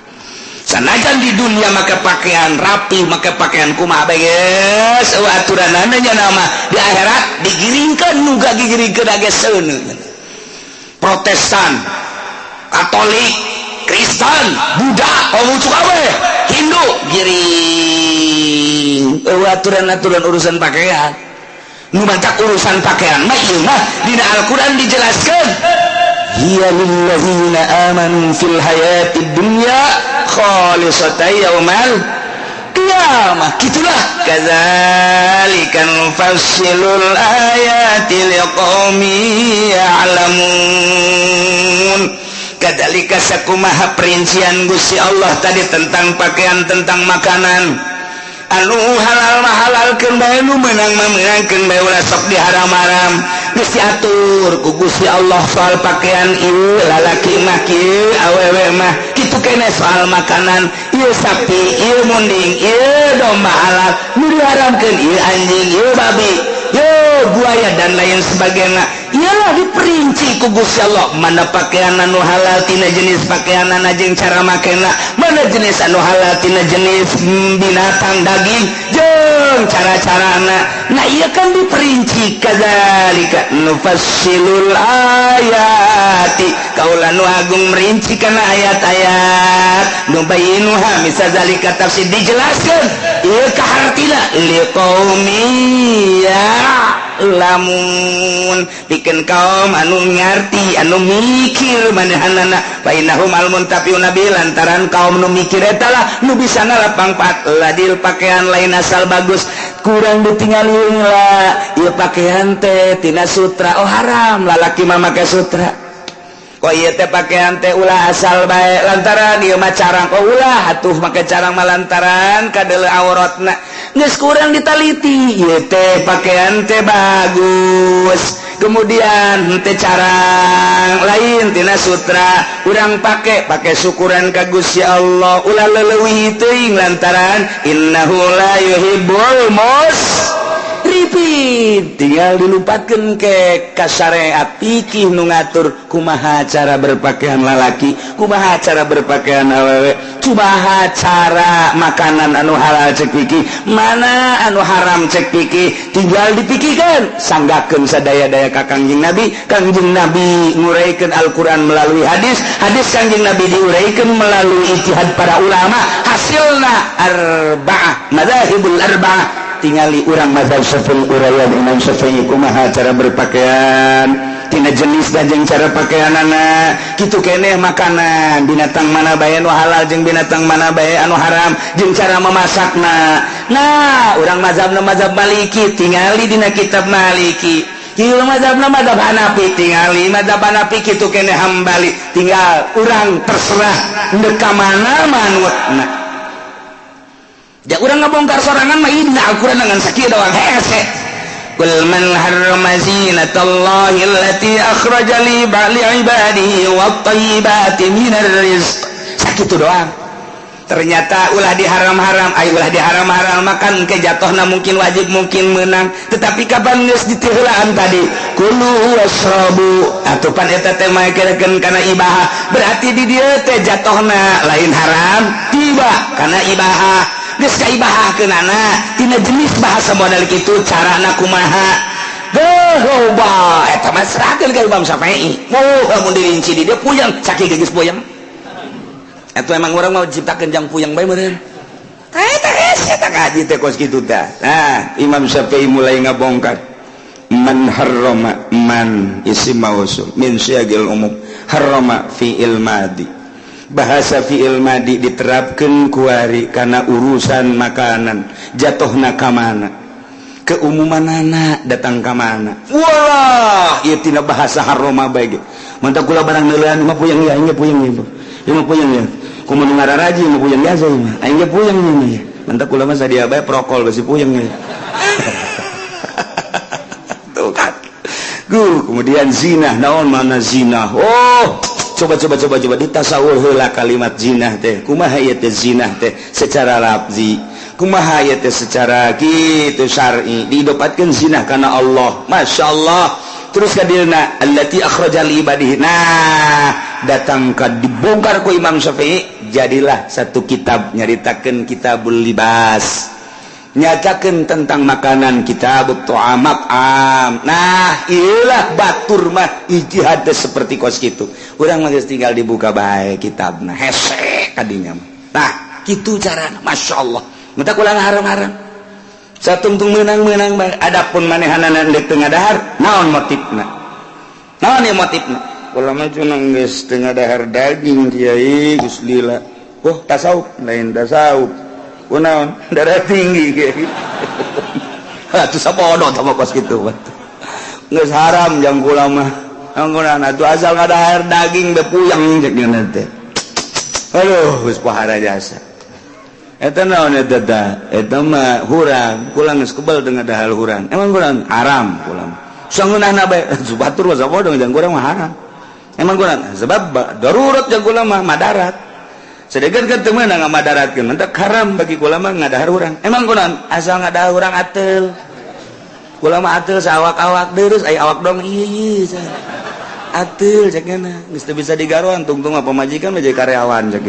Sanajan di dunia make pakaian rapi, make pakaian kumaha bae, geus eueuh aturanana, nyana mah di akhirat digiringkeun, nu gagigiringkeun age seuneu. Protestan, Katolik, Kristen, Buddha, Konghucu kabeh, Hindu giring, eueuh aturan-aturan urusan pakaian. Nu matak urusan pakaian mah ieu mah dina Al-Qur'an dijelaskeun, hiya lilladzina amanu fil hayatid dunya khalisatan yaumal qiyamah. Gitulah, kadzalika nufassilul ayati liqaumin ya'lamun. Kadzalika, sakumaha perincian Gusti Allah tadi tentang pakaian, tentang makanan, anu halal mah halalkeun bae, nu meunang mah meunangkeun bae, ulah sok diharam-haram. Geus diatur ku Gusti Allah soal pakaian, ieu lalaki mah kieu, awewe mah kitu kene. Soal makanan, ieu sapi, ieu munding, ieu domba halal, nu diharamkeun ieu anjing, ieu babi, ieu buaya, dan lain sebagainya. Iyalah, diperinci ku Gusti Allah mana pakaian anu halal tina jenis pakaian jeung cara makena, mana jenis anu halal tina jenis binatang daging jeung cara-carana. Nah, iya kan diperinci, kadzalika nufassilul ayati, kaula nu agung merinci kana ayat-ayat, nubayyinuha mitsla zalika tafsir, dijelaskeun ieu kahartina, liqaumin ya'lamun. Ta'lamun, pikeun kaum anu ngarti, anu mikir manehanana. Fa innahum al muntafiuna bi, lantaran kaum nu mikir eta lah nu bisa ngalap pangpat. Ladil pakaian lain asal bagus, kurang ditinggalin lah. Ieu pakaian teh tina sutra, oh haram lalaki mah make sutra. Kok ieu teh pakaian teh ulah asal bae, lantaran ieu mah carang, oh ulah atuh make carang mah, lantaran kadeuleu auratna. Geus kurang ditaliti, ieu teh pakaian teh bagus, kemudian teh carang, lain tina sutra, urang pake pake syukuran ka Gusti Allah, ulah leleuwih teuing, lantaran innahu la yuhibbul musrifin. Tinggal dilupatkeun ke ka syariat fikih nu ngatur kumaha cara berpakaian lalaki, kumaha cara berpakaian awewe, kumaha cara makanan anu halal cek fikih, mana anu haram cek fikih. Tinggal dipikirkan, sanggakeun sadaya-daya ka Kangjeng Nabi. Kangjeng Nabi nguraikeun Al-Qur'an melalui hadis, hadis Kangjeng Nabi diuraikan melalui ijtihad para ulama, hasilna arba'ah, madzahibul arba'ah. Tingali urang mazhab Syafi'i, uraian Imam Syafi'i kumaha cara berpakaian, tina jenis dan jeung cara pakaianana. Kitu keneh makanan, binatang mana bae anu halal jeung binatang mana bae anu haram, jeung cara memasakna. Nah, urang mazhabna mazhab Maliki, tingali dina kitab Maliki. Kieu mazhabna mazhab Hanafi, tingali mazhab Hanafi. Kitu keneh Hambali. Tinggal urang terserah ndek ka mana manutna. Ja urang ngabongkar sorangan mah dina Al-Qur'an dengan sakieu doang hese. Qul man harrama zinatallahi allati akhraja li ba'li ibadihi wat thayyibati minar rizq. Sakitu doang. Ternyata ulah diharam-haram, ay ulah diharam-haram makan ke jatuhna mungkin wajib, mungkin menang. Tetapi kapan geus ditiheulaan tadi kulu wasrabu atuh pan eta teh maekeun kana ibahah, berarti di dieu teh jatuhna lain haram, tiba kana ibahah. Geus kaibahahkeunana tina jenis bahasa modal kitu, carana kumaha. Geuh, loba eta mah, serahkeun ka Imam Syafi'i. Oh, lamun dirinci di dieu puyeng, sakieu geus puyeng. Eta emang urang mau ciptakeun jang puyeng bae meureun. Eta hese eta ngaji teh kos kitu tah. Nah, Imam Syafi'i mulai ngabongkar man harrama, man isim mausul min siyagil umum, harrama fi'il madi. Bahasa fi'il madi diterapkan kuari karena urusan makanan jatuhna ka mana, keumuman anak datang ka mana. Wah, ieu tina bahasa harrama bae ge mantap. Kula barang neuleuan mah puyeng ya, aing ge puyeng ieu. Ieu mah puyeng ya, kumaha nu ngararaji mah puyeng biasa ieu mah, aing ge puyeng ieu mah ya. Mantap, kula mah sadia bae prokol besi puyeng ya. Tuh kan. Guh, kemudian zina, naon mana zina? Oh, coba coba coba coba ditasawur heula kalimat zina teh. Kumaha ieu teh zina teh secara lafzi? Kumaha ieu teh secara kitu syar'i? Didapatkeun zina karena Allah. Masya Allah. Terus kadilna allati akhraja li ibadihi. Nah, datang ka dibongkar ku Imam Syafi'i, jadilah satu kitab nyaritakeun Kitabul Libas, nyatakan tentang makanan, Kitab Ta'amat am. Nah, iyalah, batur mah ijtihad seperti kos gitu. Urang mah geus tinggal dibuka bae kitabna, hese kadinya mah. Nah, gitu carana, Masya Allah. Mata ulang haram-haram satungtung menang-menang bae. Adapun manehanana ndek teu ngadahar, naon motifna, naon ieu motifna? Kula mah cuma geus teu ngadahar daging, kiai, geus lila. Oh, tasawuf, lain tasawuf. Kunaon? Darah tinggi, kiai. Atuh sabodo tah mah kos kitu. Geus haram jang kula mah. Kunaon atuh, asal ngadahar daging be puyeng cek teh. Aduh, geus pohara jasa. Eta naon eta tah? Eta mah hurang. Kula geus kebal teu ngadahar hurang. Emang kurang haram kula mah. Sangeunahna bae batur mah sabodo jang kurang mah haram. Emang kurang sebab darurat jang kula mah madarat. Sedangkan kan teu meunang ngamadaratkeun, mentak haram bagi kula mah ngadahar urang. Emang kurang asal ngadahar urang ateul. Kula mah ateul saawak-awak deurus aya awak dong, iya iya. Ateul cek geus teu bisa digaroan, tungtung mah pamajikan mah jadi karyawan cek.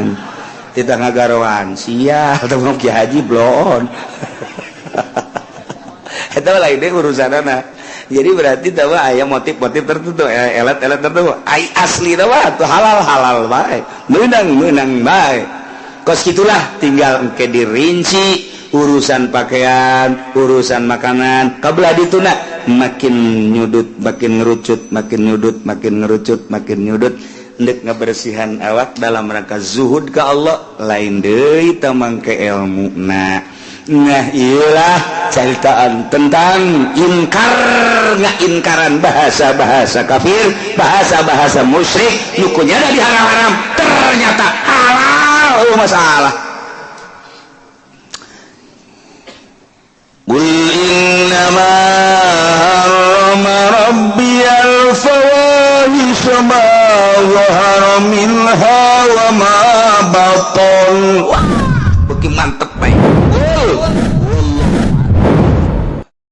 Tidak ngagaroan sial teu mau Ki Haji bloon. Eta lain deh urusanana. Jadi berarti tahu aya motif-motif tertentu, elat-elat tertentu. Ai asli mah tuh halal halal bae, menang menang bae. Kos gitulah, tinggal engke dirinci urusan pakaian, urusan makanan. Kabelah dituna Makin nyudut, makin ngerucut, makin nyudut, makin ngerucut, makin nyudut, ndek ngabersihan awak dalam rangka zuhud ke Allah, lain deui tamang ke ilmu. Nah nah iyalah ceritaan tentang ingkar nggak inkaran bahasa-bahasa kafir, bahasa-bahasa musyrik, nu kunyana di haram-haram ternyata halal. Oh, masalah. قل إنما